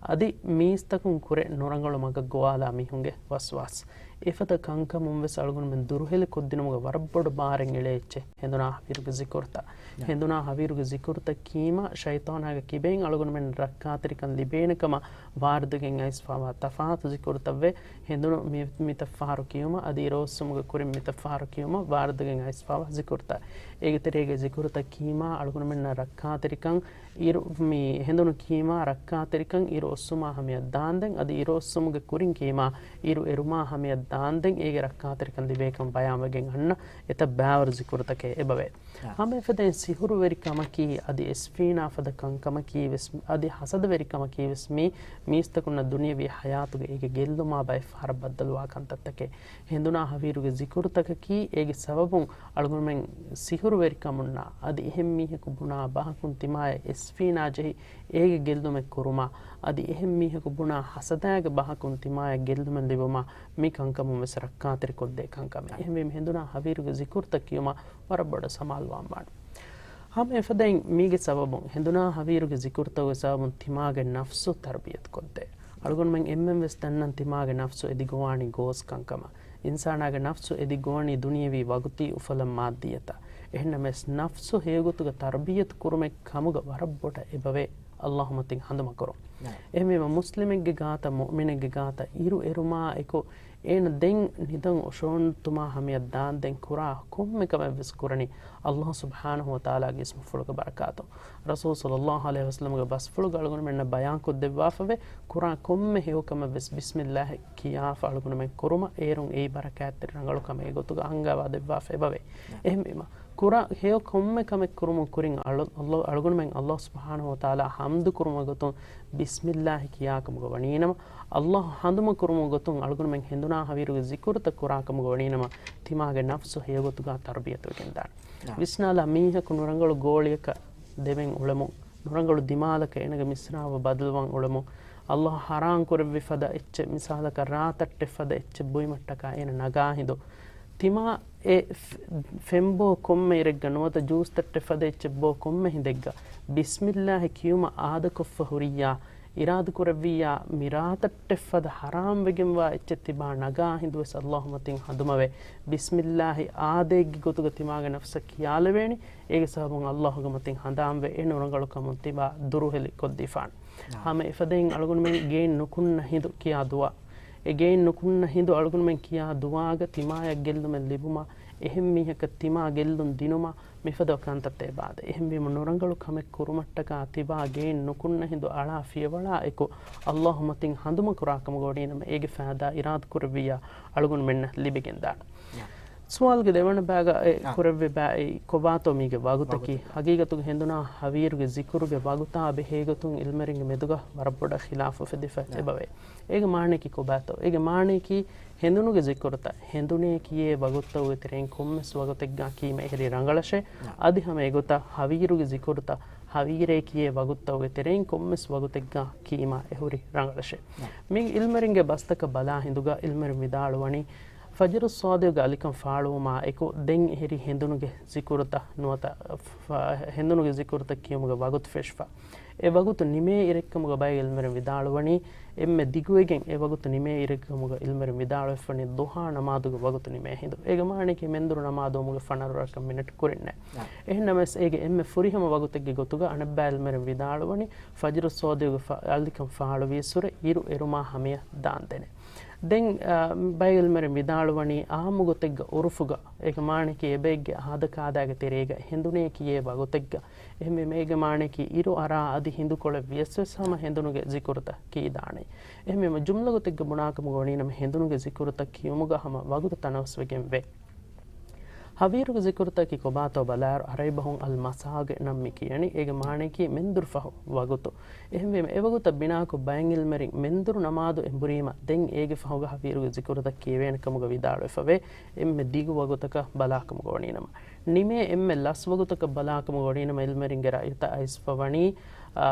އަދި މީސްތަކުން ކުރެ ނުރަނގަޅު މަގަށް ގޮވާލާ މީހުންގެ ވަސްވާސް. އެފަދަ ކަންކަމުން ވެސް އަޅުގަނޑުމެން ދުރުހެލި ކޮށްދިނުމުގެ ވަރަށް ބޮޑު ބާރެއް އެޅޭ އެއްޗެއް ހެނދުނާ ހަވީރުގެ ޒިކުރުތައް. ހެނދުނާ ހަވީރުގެ ޒިކުރުތައް ކީމާ ޝައިޠާނާގެ ކިބައިން އަޅުގަނޑުމެން ރައްކާތެރިކަން ލިބޭނެ ކަމަށް ވާރިދުވެގެން އައިސްފަވާ ތަފާތު ޒިކުރުތައްވެ، ހެނދުނު މި-، މިތައް ފަހަރު ކިޔުމަށް އަދި އިރުއޮއްސުމުގެ ކުރިން މިތައް ފަހަރު ކިޔުމަށް ވާރިދުވެގެން އައިސްފަވާ ޒިކުރުތައް. އޭގެ ތެރޭގައި ޒިކުރުތައް ކީމާ އަޅުގަނޑުމެންނަށް ރައްކާތެރިކަން އިރު-، މި ހެނދުނު ކީމާ ރައްކާތެރިކަން އިރު އޮއްސުމާ ހަމަޔަށް ދާންދެން އަދި އިރު އޮއްސުމުގެ ކުރިން ކީމާ އިރު އެރުމާ ހަމަޔަށް ދާންދެން އޭގެ ރައްކާތެރިކަން ލިބޭކަން ބަޔާންވެގެން އަންނަ އެތައް ބާވަރު ޒިކުރުތަކެއް އެބަވޭ. ހަމަ އެފަދައިން ސިހުރުވެރިކަމަކީ އަދި އެސްފީނާ ފަދަ ކަންކަމަކީ ވެސް އަދި ހަސަދަވެރިކަމަކީ ވެސް މީ މީސްތަކުންނަށް ދުނިޔަވީ ޙަޔާތުގެ އޭގެ ގެއްލުމާ ބައެއް ފަހަރަށް ބައްދަލުވާ ކަންތައްތަކެއް. ހެނދުނާ ހަވީރުގެ ޒިކުރުތަކަކީ އޭގެ ސަބަބުން އަޅުގަނޑުމެން ސިހުރުވެރިކަމުންނާ އަދި އެހެން މީހަކު ބުނާ ބަހަކުން ތިމާޔަށް އެސްފީނާ ޖެހި އޭގެ ގެއްލުމެއް ކުރުމާ އަދި އެހެން މީހަކު ބުނާ ހަސަދާގެ ބަހަކުން ތިމާޔަށް ގެއްލުމެއް ލިބުމާ މި ކަންކަމުން ވެސް ރައްކާތެރިކޮށްދޭ ކަންކަމެއް. އެހެންވީމަ ހެނދުނާ ހަވީރުގެ ޒިކުރުތައް ކިޔުމަށް ވަރަށް ބޮޑަށް ސަމާލުވާން ވާނެ. ހަމަ އެފަދައިން މީގެ ސަބަބުން ހެނދުނާ ހަވީރުގެ ޒިކުރުތަކުގެ ސަބަބުން ތިމާގެ ނަފްސު ތަރްބިޔަތު ކޮށްދޭ. އަޅުގަނޑުމެން އެންމެން ވެސް ދަންނަން ތިމާގެ ނަފްސު އެދިގޮވާނީ ގޯސް ކަންކަމަށް. އިންސާނާގެ ނަފްސު އެދިގޮވަނީ ދުނިޔެވީ ވަގުތީ އުފަލަށް މާއްދިއްޔަތަށް. އެހެންނަމަވެސް ނަފްސު ހެޔޮގޮތުގަ ތަރްބިޔަތު ކުރުމެއް ކަމުގަ ވަރަށް ބޮޑަށް އެބަވޭ އަﷲ މަތިން ހަނދުމަކުރުން. އެހެންވީމަ މުސްލިމެއްގެ ގާތަށް މުއުމިނެއްގެ ގާތަށް އިރު އެރުމާ އެކު އޭނަ ދެން ނިދަން އޮށޯންތުމާ ހަމަޔަށް ދާންދެން ކުރާ ކޮންމެ ކަމެއް ވެސް ކުރަނީ އަﷲ ސުބްޙާނަހޫ ވަތަޢާލާގެ އިސްމުފުޅުގެ ބަރަކާތުން. ރަސޫލު ޞައްލަﷲ ޢަލައިހި ވަސައްލަމްގެ ބަސްފުޅުގަ އަޅުގަނޑުމެންނަށް ބަޔާންކޮށްދެއްވާފަވޭ، ކުރާ ކޮންމެ ހެޔޮކަމެއް ވެސް ބިސްމިއްލާހި ކިޔާފަ އަޅުގަނޑުމެން ކުރުމަށް އޭރުން އެއީ ބަރަކާތްތެރި ރަނގަޅު ކަމެއް އެގޮތުގަ އަންގާވާ ދެއްވާފަ އެބަވޭ. އެހެންވީމަ، ކުރާ ހެޔޮ ކޮންމެ ކަމެއް ކުރުމުން ކުރިން އަޅު-، އަޅު-، އަޅުގަނޑުމެން އަﷲ ސުބްޙާނަހޫ ވަތަޢާލާ ޙަމްދު ކުރުމުގެ ގޮތުން ބިސްމިއްލާހި ކިޔާކަމުގަ ވަނީނަމަ، އަﷲ ހަނދުމަ ކުރުމުގެ ގޮތުން އަޅުގަނޑުމެން ހެނދުނާ ހަވީރުގެ ޒިކުރުތައް ކުރާކަމުގަ ވަނީނަމަ، ތިމާގެ ނަފްސު ހެޔޮގޮތުގަ ތަރްބިޔަތުވެގެންދާނެ. ވިސްނާލާ މީހަކު ނުރަނގަޅު ގޯޅިއަކަށް ދެވެން އުޅެމުން، ނުރަނގަޅު ދިމާލަކަށް އޭނަގެ މިސްރާބު ބަދަލުވަން އުޅެމުން، އަﷲ ޙަރާން ކުރެއްވި ފަދަ އެއްޗެއް، މިސާލަކަށް ރާތައްޓެއް ފަދަ އެއްޗެއް ބުއިމަށްޓަކާ އޭނަ ނަގާ ހިނދު، ތިމާ އެ ފެ-، ފެންބޯ ކޮންމެ އިރެއްގަ ނުވަތަ ޖޫސް ތައްޓެއް ފަދަ އެއްޗެއް ބޯ ކޮންމެ ހިނދެއްގަ ބިސްމިއްލާހި ކިޔުމަށް އާދަކޮށްފަ ހުރިއްޔާ، އިރާދަކުރެއްވިއްޔާ، މި ރާތައްޓެއް ފަދަ ޙަރާމް ވެގެންވާ އެއްޗެއް ތިބާ ނަގާ ހިނދުވެސް އަﷲ މަތިން ހަނދުމަވެ، ބިސްމިއްލާހި އާދައެއްގެ ގޮތުގަ ތިމާގެ ނަފްސަށް ކިޔާލެވޭނީ، އޭގެ ސަބަބުން އަﷲގެ މަތިން ހަނދާންވެ އެ ނުރަނގަޅު ކަމުން ތިބާ ދުރުހެލި ކޮށްދީފާނެ. ހަމަ އެފަދައިން އަޅުގަނޑުމެން ގެއިން ނުކުންނަ ހިނދު ކިޔާ ދުޢާ. އެ ގެއިން ނުކުންނަ ހިނދު އަޅުގަނޑުމެން ކިޔާ ދުޢާގަ ތިމާޔަށް ގެއްލުމެއް ލިބުމަށް އެހެން މީހަކަށް ތިމާ ގެއްލުން ދިނުމަށް މިފަދަ ކަންތައްތައް އެބާދޭ. އެހެންވީމަ ނުރަނގަޅު ކަމެއް ކުރުމަށްޓަކާ ތިބާ ގެއިން ނުކުންނަ ހިނދު އަޅާ ފިޔަވަޅާ އެކު އައްލާހު މަތިން ހަނދުމަކުރާ ކަމުގަ ވަނީނަމަ އޭގެ ފައިދާ އިރާދަކުރެއްވިއްޔާ އަޅުގަނޑުމެންނަށް ލިބިގެންދާނެ. ސުވާލުގެ ދެވަނަ ބައިގަ އެ ކުރެއްވި ބައި ކޮބާތޯ މީގެ ވަގުތަކީ؟ ވަގުތަކީ. ހަގީގަތުގަ ހެނދުނާ ހަވީރުގެ ޒިކުރުގެ ވަގުތާ ބެހޭގޮތުން އިލްމެރިންގެ މެދުގަ ވަރަށް ބޮޑަށް ޚިލާފު އުފެދިފަ އެބަވޭ. އޭގެ މާނަޔަކީ ކޮބާތޯ؟ އޭގެ މާނަޔަކީ ހެނދުނުގެ ޒިކުރުތައް، ހެނދުނޭ ކިޔޭ ވަގުތުތަކުގެ ތެރެއިން ކޮންމެސް ވަގުތެއްގާ ކީމަ އެހުރީ ރަނގަޅަށޭ. އަދި ހަމަ އެގޮތަށް ހަވީރުގެ ޒިކުރުތައް، ހަވީރޭ ކިޔޭ ވަގުތުތަކުގެ ތެރެއިން ކޮންމެސް ވަގުތެއްގާ ކީމަ އެހުރީ ރަނގަޅަށޭ. މި އިލްމެރިންގެ ބަސްތަކަށް ބަލާ ހިނދުގަ އިލްމެރިން ވިދާޅުވަނީ، ފަޖުރު ޞާދިޤުގެ އަލިކަން ފާޅުވުމާ އެކު ދެން އެހެރީ ހެނދުނުގެ ޒިކުރުތައް ނުވަތަ ފަ-، ހެނދުނުގެ ޒިކުރުތައް ކިޔުމުގެ ވަގުތު ފެށިފަ. އެ ވަގުތު ނިމޭ އިރެއްކަމުގަ ބައެއް އިލްމެރިން ވިދާޅުވަނީ، އެންމެ ދިގުވެގެން އެ ވަގުތު ނިމޭ އިރެއްކަމުގަ އިލްމެރިން ވިދާޅުވެފަނީ ޟުޙާ ނަމާދުގެ ވަގުތު ނިމޭ ހިނދު. އޭގެ މާނަޔަކީ މެންދުރު ނަމާދު އުވުމުގެ ފަނަރަ ރަކަށް މިނެޓު ކުރިންނޭ. އެހެންނަމަވެސް އޭގެ އެންމެ ފުރިހަމަ ވަގުތެއްގެ ގޮތުގަ އަނެއްބައި އިލްމެރިން ވިދާޅުވަނީ، ފަޖުރު ޞާދިޤުގެ ފަ-، އަލިކަން ފާޅުވީއްސުރެ އިރު އެރުމާ ހަމަޔަށް ދާންދެނެ. ދެން، އާ، ބައެއް އިލްމެރިން ވިދާޅުވަނީ އާއްމު ގޮތެއްގަ އުރުފުގަ، އޭގެ މާނަޔަކީ އެބައެއްގެ އާދަކާދާގެ ތެރޭގަ ހެނދުނޭ ކިޔޭ ވަގުތެއްގަ، އެހެންވީމަ އޭގެ މާނަޔަކީ އިރު އަރާ އަދި ހިނދުކޮޅެއް ވިޔަސްވެސް ހަމަ ހެނދުނުގެ ޒިކުރުތައް ކީދާނެ. އެހެންވީމަ ޖުމްލަ ގޮތެއްގަ ބުނާކަމުގަ ވަނީނަމަ ހެނދުނުގެ ޒިކުރުތައް ކިޔުމުގަ ހަމަ ވަގުތު ތަނަވަސްވެގެން ވޭ. ހަވީރުގެ ޒިކުރުތަކީ ކޮބާތޯ ބަލާއިރު، އަރަބިބަހުން އަލްމަސާގެ ނަން މި ކިޔަނީ، އޭގެ މާނަޔަކީ މެންދުރު ފަހު ވަގުތު. އެހެންވީމަ އެވަގުތަށް ބިނާކޮށް ބައެއް އިލްމެރިން މެންދުރު ނަމާދު އެނބުރީމަ ދެން އޭގެ ފަހުގަ ހަވީރުގެ ޒިކުރުތައް ކިޔެވޭނެ ކަމުގަ ވިދާޅުވެފަވޭ. އެންމެ ދިގު ވަގުތަކަށް ބަލާކަމުގަ ވަނީނަމަ، ނިމޭ އެންމެ ލަސް ވަގުތަކަށް ބަލާކަމުގަ ވަނީނަމަ އިލްމެރިންގެ ރައްޔުތައް އައިސްފަ ވަނީ، އާ،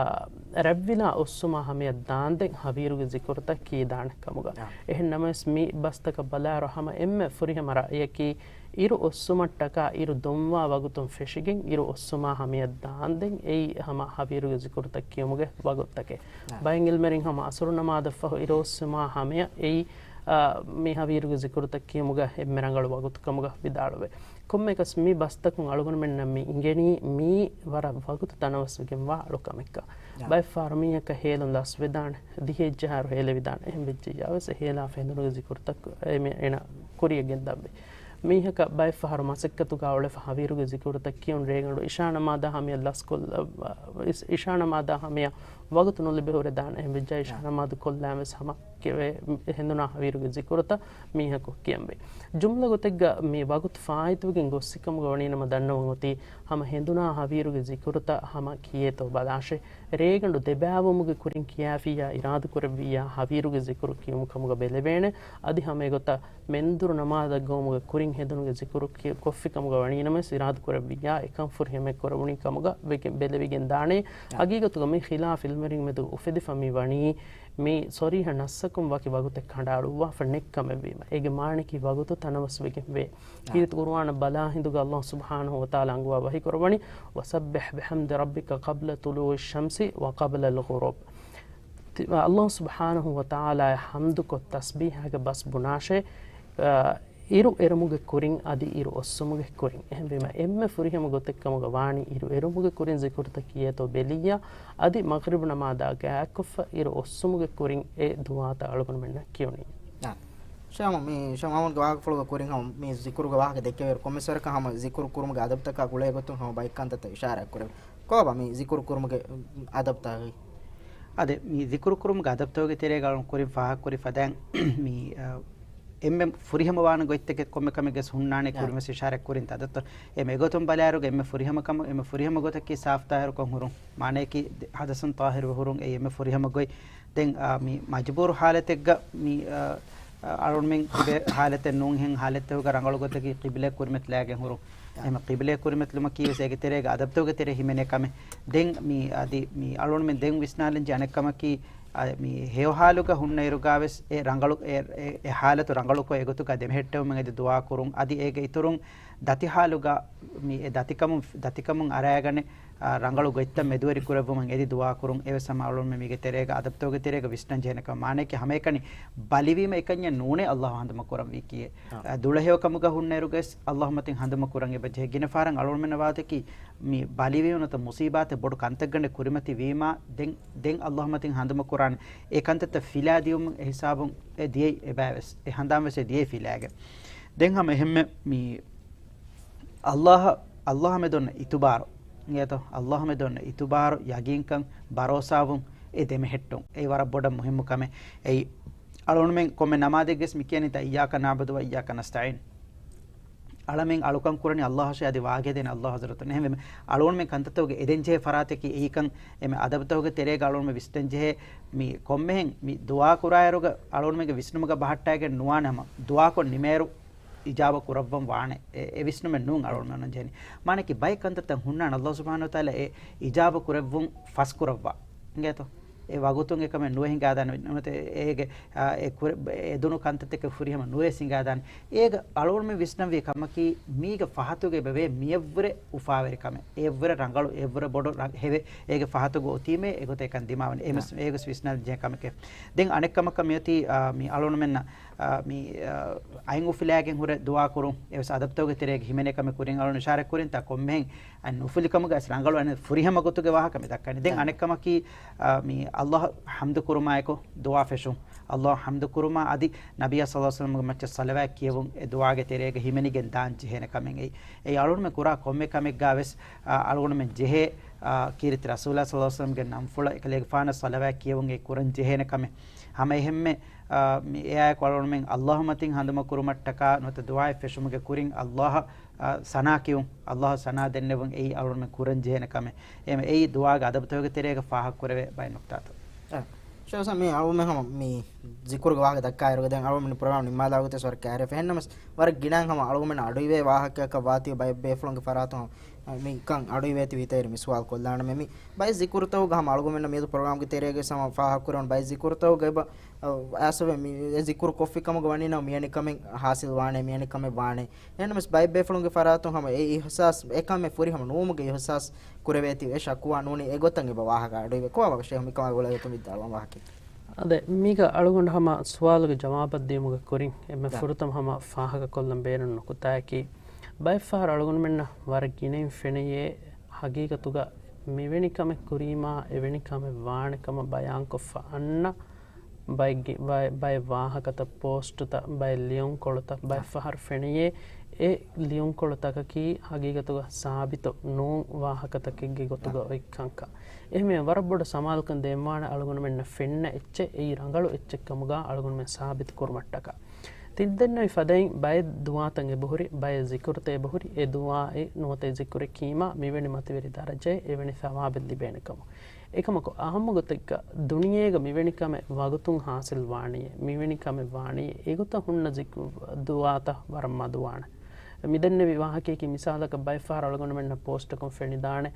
ރަތްވިލާ އޮއްސުމާ ހަމަޔަށް ދާންދެން ހަވީރުގެ ޒިކުރުތައް ކީދާނެ ކަމުގަ. އެހެންނަމަވެސް މި ބަސްތަކަށް ބަލާއިރު ހަމަ އެންމެ ފުރިހަމަ ރައްޔަކީ އިރު އޮއްސުމަށްޓަކާ އިރު ދޮންވާ ވަގުތުން ފެށިގެން އިރު އޮއްސުމާ ހަމަޔަށް ދާންދެން އެއީ ހަމަ ހަވީރުގެ ޒިކުރުތައް ކިޔުމުގެ ވަގުތުތަކެއް. ބައެއް އިލްމެރިން ހަމަ އަސުރު ނަމާދަށްފަހު އިރު އޮއްސުމާ ހަމަޔަށް އެއީ، އާ، މި ހަވީރުގެ ޒިކުރުތައް ކިޔުމުގަ އެންމެ ރަނގަޅު ވަގުތު ކަމުގަ ވިދާޅުވޭ. ކޮންމެއަކަސް މި ބަސްތަކުން އަޅުގަނޑުމެންނަށް މި އިނގެނީ މީ ވަރަށް ވަގުތު ތަނަވަސްވެގެންވާ އަޅުކަމެއްކަން. ބައެއްފަހަރު މީހަކަށް ހޭލުން ލަސްވެދާނެ، ދިހައެއްޖަހާއިރު ހޭލެވިދާނެ. އެހެން ވެއްޖެއްޔާވެސް އެ ހޭލާފަ ހެނދުނުގެ ޒިކުރުތައް އެމެ-، އޭނަ ކުރިޔަށް ގެންދާންވީ. މީހަކަށް ބައެއްފަހަރު މަސައްކަތުގަ އުޅެފަ ހަވީރުގެ ޒިކުރުތައް ކިޔުން ރޭގަނޑު އިޝާ ނަމާދާ ހަމަޔަށް ލަސްކޮށްލަ-، އިޝް-، އިޝާ ނަމާދާ ހަމަޔަށް ވަގުތު ނުލިބި ހުރެދާނެ. އެހެން ވެއްޖާ އިޝާ ނަމާދު ކޮށްލާން ވެސް ހަމަ ކެވޭ ހެނދުނާ ހަވީރުގެ ޒިކުރުތައް މީހަކު ކިޔަންވީ. ޖުމްލަ ގޮތެއްގަ މި ވަގުތު ފާއިތުވެގެން ގޮއްސިކަމުގަ ވަނީނަމަ ދަންނަވަން އޮތީ ހަމަ ހެނދުނާ ހަވީރުގެ ޒިކުރުތައް ހަމަ ކިޔޭތޯ ބަލާށޭ. ރޭގަނޑު ދެބައިވުމުގެ ކުރިން ކިޔާފިއްޔާ އިރާދަކުރެއްވިއްޔާ ހަވީރުގެ ޒިކުރު ކިޔުމު ކަމުގަ ބެލެވޭނެ. އަދި ހަމަ އެގޮތަށް މެންދުރު ނަމާދަށް ގޮވުމުގެ ކުރިން ހެނދުނުގެ ޒިކުރު ކި-، ކޮށްފި ކަމުގަ ވަނީނަމަވެސް އިރާދަކުރެއްވިއްޔާ އެކަން ފުރިހަމައެއް ކުރެވުނީ ކަމުގަ ވެގެ-، ބެލެވިގެން ދާނެ. ހަގީގަތުގަ މި ޚިލާފް އިލްމެރިން މެދު އުފެދިފަ މި ވަނީ މި ޞަރީޙަ ނައްސަކުން ވަކި ވަގުތެއް ކަނޑައަޅުއްވާފަ ނެތް ކަމެއްވީމަ، އޭގެ މާނައަކީ ވަގުތު ތަނަވަސްވެގެން ވޭ. ކީރިތި ޤުރުއާނަށް ބަލާ ހިނދުގަ ﷲ ސުބްޙާނަހޫ ވަތަޢާލާ އަންގަވާ ވަޙީ ކުރައްވަނީ، "وَسَبِّحْ بِحَمْدِ رَبِّكَ قَبْلَ طُلُوعِ الشَّمْسِ وَقَبْلَ الْغُرُوبِ." ތި-، ﷲ ސުބްޙާނަހޫ ވަތަޢާލާއަށް ޙަމްދުކޮށް ތަސްބީޙާގެ ބަސް ބުނާށޭ، އަ، އިރު އެރުމުގެ ކުރިން އަދި އިރު އޮއްސުމުގެ ކުރިން. އެހެންވީމަ، އެންމެ ފުރިހަމަ ގޮތެއްކަމުގަ ވާނީ އިރު އެރުމުގެ ކުރިން ޒިކުރުތައް ކިޔޭތޯ ބެލިއްޔާ، އަދި މަޣްރިބު ނަމާދާ ގާތްކޮށްފަ އިރު އޮއްސުމުގެ ކުރިން އެ ދުޢާތައް އަޅުގަނޑުމެންނަށް ކިޔުނީ. ޝޭޚް މު-، މި ޝޭޚް މުޙައްމަދުގެ ވާހަކަފުޅުގެ ކުރިން ހަމަ މި ޒިކުރުގެ ވާހަކަ ދެއްކެވިއިރު، ކޮންމެސް ވަރަކަށް ހަމަ ޒިކުރު ކުރުމުގެ އަދަބުތަކާ ގުޅޭ ގޮތުން ހަމަ ބައެއް ކަންތައްތައް އިޝާރާތް ކުރެވި. ކޯބާ މި ޒިކުރު ކުރުމުގެ އަދަބުތަކީ؟ އާދެ، މި ޒިކުރު ކުރުމުގެ އަދަބުތަކުގެ ތެރޭގަ އަޅުން ކުރިން ފާހަގަކުރި ފަދައިން މި، އަ، އެންމެ ފުރިހަމަވާނެ ގޮތްތަކެއް ކޮންމެ ކަމެއްގެ ސުންނާނެ ކުރިން ވެސް އިޝާރާތް ކުރިން ތަދައްތަ. އެ މެގޮތުން ބަލާއިރުގަ އެންމެ ފުރިހަމަ ކަމު، އެންމެ ފުރިހަމަ ގޮތަކީ ސާފު ޠާހިރުކޮށް ހުރުން. މާނައަކީ ހަދަސުން ޠާހިރުވެ ހުރުން އެއީ އެންމެ ފުރިހަމަ ގޮތް. ދެން، އާ، މި މަޖުބޫރު ހާލަތެއްގަ މި، އާ، އަޅުންމެން ތިބޭ ހާލަތެއް ނޫންހެން ހާލަތެއްގަ ރަނގަޅު ގޮތަކީ ޤިބްލަ ކުރިމަތިލާގެން ހުރުން. އެހެން ޤިބްލަ ކުރިމަތިލުމަކީ ވެސް އޭގެ ތެރޭގަ އަދަބުތަކުގެ ތެރޭ ހިމެނޭ ކަމެއް. ދެން މި އަދި މި އަޅުންމެން ދެން ވިސްނާލަންޖެ އަނެއް ކަމަކީ، އާ، މި ހެޔޮ ހާލުގަ ހުންނައިރުގަ ވެސް އެ ރަނގަޅު، އެ، އެ، އެ ހާލަތު ރަނގަޅުކޮށް އެގޮތުގަ ދެމެހެއްޓެވުމަށް އެދި ދުޢާ ކުރުން. އަދި އޭގެ އިތުރުން ދަތި ހާލުގަ މި އެ ދަތިކަމުން، ދަތިކަމުން އަރާގަނެ، އާ، ރަނގަޅު ގޮތްތައް މެދުވެރި ކުރެއްވުމަށް އެދި ދުޢާ ކުރުން. އެވެސް ހަމަ އަޅުންމެ މީގެ ތެރޭގަ އަދަބުތަކުގެ ތެރޭގަ ވިސްނަން ޖެހޭނެ ކަމަށް. މާނައަކީ ހަމައެކަނި ބަލިވީމަ އެކަންޏެއް ނޫނޭ އައްލާހު ހަނދުމަ ކުރަންވީ ކިޔޭ. އާ، ދުޅަހެޔޮ ކަމުގަ ހުންނައިރުގަސް އައްލާހު މަތިން ހަނދުމަ ކުރަން އެބަޖެހޭ. ގިނަ ފަހަރަށް އަޅުންމެންނަށް ވާތަކީ މި ބަލިވީމަ ނުވަތަ މުސީބާތެއް ބޮޑު ކަންތައްގަނޑެއް ކުރިމަތި ވީމަ ދެން، ދެން އައްލާހު މަތިން ހަނދުމަ ކުރާނެ. އެ ކަންތައްތައް ފިލާ ދިޔުމުން އެ ހިސާބުން އެ ދިޔައީ އެބައިވެސް. އެ ހަނދާން ވެސް އެ ދިޔައީ ފިލާގެ. ދެން ހަމަ އެހެންމެ މި ﷲ، ﷲ މެދު އޮންނަ އިތުބާރު، އިނގޭތޯ؟ ﷲ މެދު އޮންނަ އިތުބާރު، ޔަގީންކަން، ބަރޯސާވުން، އެ ދެމެހެއްޓުން. އެއީ ވަރަށް ބޮޑަށް މުހިއްމު ކަމެއް. އެއީ އަޅުގަނޑުމެން ކޮންމެ ނަމާދެއްގެސް މި ކިޔަނީތާ، "إياك نعبد وإياك نستعين." އަޅަމެން އަޅުކަން ކުރަނީ ﷲ އަށޭ އަދި ވާގި ހެދޭނީ ﷲ ޙަޟްރަތުން. އެހެންވެ، އަޅުގަނޑުމެން ކަންތައްތަކުގެ އެދެން ޖެހޭ ފަރާތަކީ އެއީކަން އެމެ އަދަބުތަކުގެ ތެރޭގަ އަޅުގަނޑުމެން ވިސްނަން ޖެހޭ މި ކޮންމެހެން މި ދުޢާ ކުރާއިރުގަ އަޅުގަނޑުމެންގެ ވިސްނުމުގަ ބަހައްޓާގެން ނުވާނެ ހަމަ ދުޢާކޮށް ނިމޭއިރު އިޖާބަ ކުރައްވަން ވާނެ. އެ، އެ ވިސްނުމެއް ނޫން އަޅުގަނޑުމެން ޖެހެނީ. މާނައަކީ ބައެއް ކަންތައްތައް ހުންނާނެ ﷲ ސުބްޙާނަހޫ ވަތަޢާލާ އެ އިޖާބަ ކުރެއްވުން ފަސްކުރައްވާ. އިނގޭތޯ؟ އެ ވަގުތުން އެކަމެއް ނުވެ ހިނގާދާނެ. ނުވަތަ އޭގެ، އާ، އެ ކުރެ-، އެ ދުނު ކަންތައްތަކެއް ފުރިހަމަ ނުވެސް ހިނގާދާނެ. އޭގަ އަޅުގަނޑުމެން ވިސްނަންވީ ކަމަކީ މީގަ ފަހަތުގަ އެބަވޭ މިއަށްވުރެ އުފާވެރި ކަމެއް. އެއަށްވުރެ ރަނގަޅު، އެއަށްވުރެ ބޮޑު ރަ-، ހެވެ، އޭގެ ފަހަތުގަ އޮތީމޭ އެގޮތަށް އެކަން ދިމާވަނީ. އެ މިސް-، އޭގޮސް ވިސްނަން ޖެހޭ ކަމެކޭ. ދެން އަނެއް ކަމަކަށް މިއޮތީ، އާ، މި އަޅުގަނޑުމެންނަށް އާ، މި، އާ، އަތް އުފުލާގެން ހުރެ ދުޢާ ކުރުން، އެވެސް އަދަބުތަކުގެ ތެރޭގަ ހިމެނޭ ކަމެއް ކުރިން އަޅުން އިޝާރަތް ކުރިންތާ ކޮންމެހެން އަތް ނުފުލި ކަމުގަ އަސް ރަނގަޅު އަނެއް ފުރިހަމަ ގޮތުގެ ވާހަކަ މި ދައްކަނީ. ދެން އާ. އަނެއް ކަމަކީ، އާ، މި ﷲ އަށް ޙަމްދު ކުރުމާއެކު ދުޢާ ފެށުން. ﷲ އަށް ޙަމްދު ކުރުމާ އަދި ނަބިއްޔާ ޞައްލަﷲު ޢަލައިހި ވަސައްލަމްގެ މައްޗަށް ޞަލަވާތް ކިޔެވުން އެ ދުޢާގެ ތެރޭގަ ހިމެނިގެން ދާން ޖެހޭނެ ކަމެއް އެއީ. އެއީ އަޅުގަނޑުމެން ކުރާ ކޮންމެ ކަމެއްގަ ވެސް، އާ، އަޅުގަނޑުމެން ޖެހޭ، އާ، ކީރިތި ރަސޫލާ ޞައްލަﷲު ޢަލައިހި ވަސައްލަމްގެ ނަންފުޅަށް އެކަލޭގެފާނަށް ޞަލަވާތް ކިޔެވުން އެ ކުރަން ޖެހޭނެ ކަމެއް. ހަމަ އެހެންމެ، އާ، މި އެއާއެކު އަޅުގަނޑުމެން ﷲ މަތިން ހަނދުމަ ކުރުމަށްޓަކާ ނުވަތަ ދުޢާއެއް ފެށުމުގެ ކުރިން ﷲ އަށް، އާ، ސަނާ ކިޔުން، ﷲ އަށް ސަނާ ދެންނެވުން އެއީ އަޅުގަނޑުމެން ކުރަން ޖެހޭނެ ކަމެއް. އެހެންމެ އެއީ ދުޢާގެ އަދަބުތަކުގެ ތެރޭގަ ފާހަގަކުރެވޭ ބައެއް ނުކުތާތައް. އަ، ޝޭޚް ސާމީ އަޅުގަނޑުމެން ހަމަ މި ޒިކުރުގެ ވާހަކަ ދައްކާއިރުގަ ދެން އަޅުގަނޑުމެން ޕްރޮގްރާމް ނިންމާލާ ގޮތެއް ވަރަށް ކައިރިވެފަ. އެހެންނަމަސް ވަރަށް ގިނައިން ހަމަ އަޅުގަނޑުމެން އަޑުއިވޭ ވާހަކައަކަށް ވާތީ ބައެއް ބޭފުޅުންގެ ފަރާތުން މިކަން އަޑުއިވޭތި ވީތައިރު މި ސުވާލު ކޮށްލާނަމޭ. މި ބައެއް ޒިކުރުތަކުގަ ހަމަ އަޅުގަނޑުމެންނަށް މިއަދު ޕްރޮގްރާމްގެ ތެރޭގަ ހަމަ ފާހަގަކުރެވުނު ބައެއް ޒިކުރުތަކުގަ އެބަ، އަ، އައިސްވެ މި އެ ޒިކުރު ކޮށްފި ކަމުގަ ވަނީނަމަ މިވެނި ކަމެއް ހާސިލް ވާނެ، މިވެނި ކަމެއް ވާނެ. އެހެންނަމަސް ބައެއް ބޭފުޅުންގެ ފަރާތުން ހަމަ އެ އިޙްސާސް، އެކަމެއް ފުރިހަމަ ނުވުމުގެ އިޙްސާސް ކުރެވޭތީ އެ ޝަކުވާ ނޫނީ އެގޮތަށް އެބަ ވާހަކަ އަޑުއިވޭ. ކޮބާ ޝޭޚް މިކަމާ ގުޅޭ ގޮތުން ވިއްދާޅުވާން ވާހަކަ. އަދެ، މީގަ އަޅުގަނޑު ހަމަ ސުވާލުގެ ޖަވާބަށް ދިޔުމުގެ ކުރިން އެންމެ ފުރަތަމަ ހަމަ ފާހަގަކޮށްލަން ބޭނުން ނުކުތާއަކީ، ބައެއްފަހަރު އަޅުގަނޑުމެންނަށް ވަރަށް ގިނައިން ފެނިޔޭ، ހަގީގަތުގަ މިވެނި ކަމެއް ކުރީމާ، އެވެނި ކަމެއް ވާނެ ކަމަށް ބަޔާންކޮށްފަ އަންނަ ބައެއްގެ-، ބައެއް، ބައެއް ވާހަކަތައް، ޕޯސްޓުތައް، ބައެއް ލިޔުންކޮޅުތައް، ބައެއްފަހަރު ފެނިޔޭ، އެ ލިޔުންކޮޅުތަކަކީ ހަގީގަތުގަ ސާބިތު ނޫން ވާހަކަތަކެއްގެ ގޮތުގަ އޮތްކަންކަން. އެހެންވެ، ވަރަށް ބޮޑަށް ސަމާލުކަން ދޭންވާނެ އަޅުގަނޑުމެންނަށް ފެންނަ އެއްޗެއް އެއީ ރަނގަޅު އެއްޗެއްކަމުގަ އަޅުގަނޑުމެން ސާބިތު ކުރުމަށްޓަކާ. ތިން ދެންނެވި ފަދައިން ބައެއް ދުޢާތައް އެބަހުރި، ބައެއް ޒިކުރުތައް އެބަހުރި، އެ ދުޢާއެއް ނުވަތަ އެ ޒިކުރެއް ކީމާ މިވެނި މަތިވެރި ދަރަޖައެއް އެވެނި ސަވާބެއް ލިބޭނެ ކަމަށް. އެކަމަކު، އާއްމު ގޮތެއްގަ ދުނިޔޭގަ މިވެނި ކަމެއް ވަގުތުން ހާސިލް ވާނީއޭ، މިވެނި ކަމެއް ވާނީއޭ، އެގޮތަށް ހުންނަ ޒިކު-، ދުޢާތައް ވަރަށް މަދުވާނެ. މިދެންނެވި ވާހަކަޔަކީ މިސާލަކަށް ބައެއްފަހަރު އަޅުގަނޑުމެންނަށް ޕޯސްޓަކުން ފެނިދާނެ،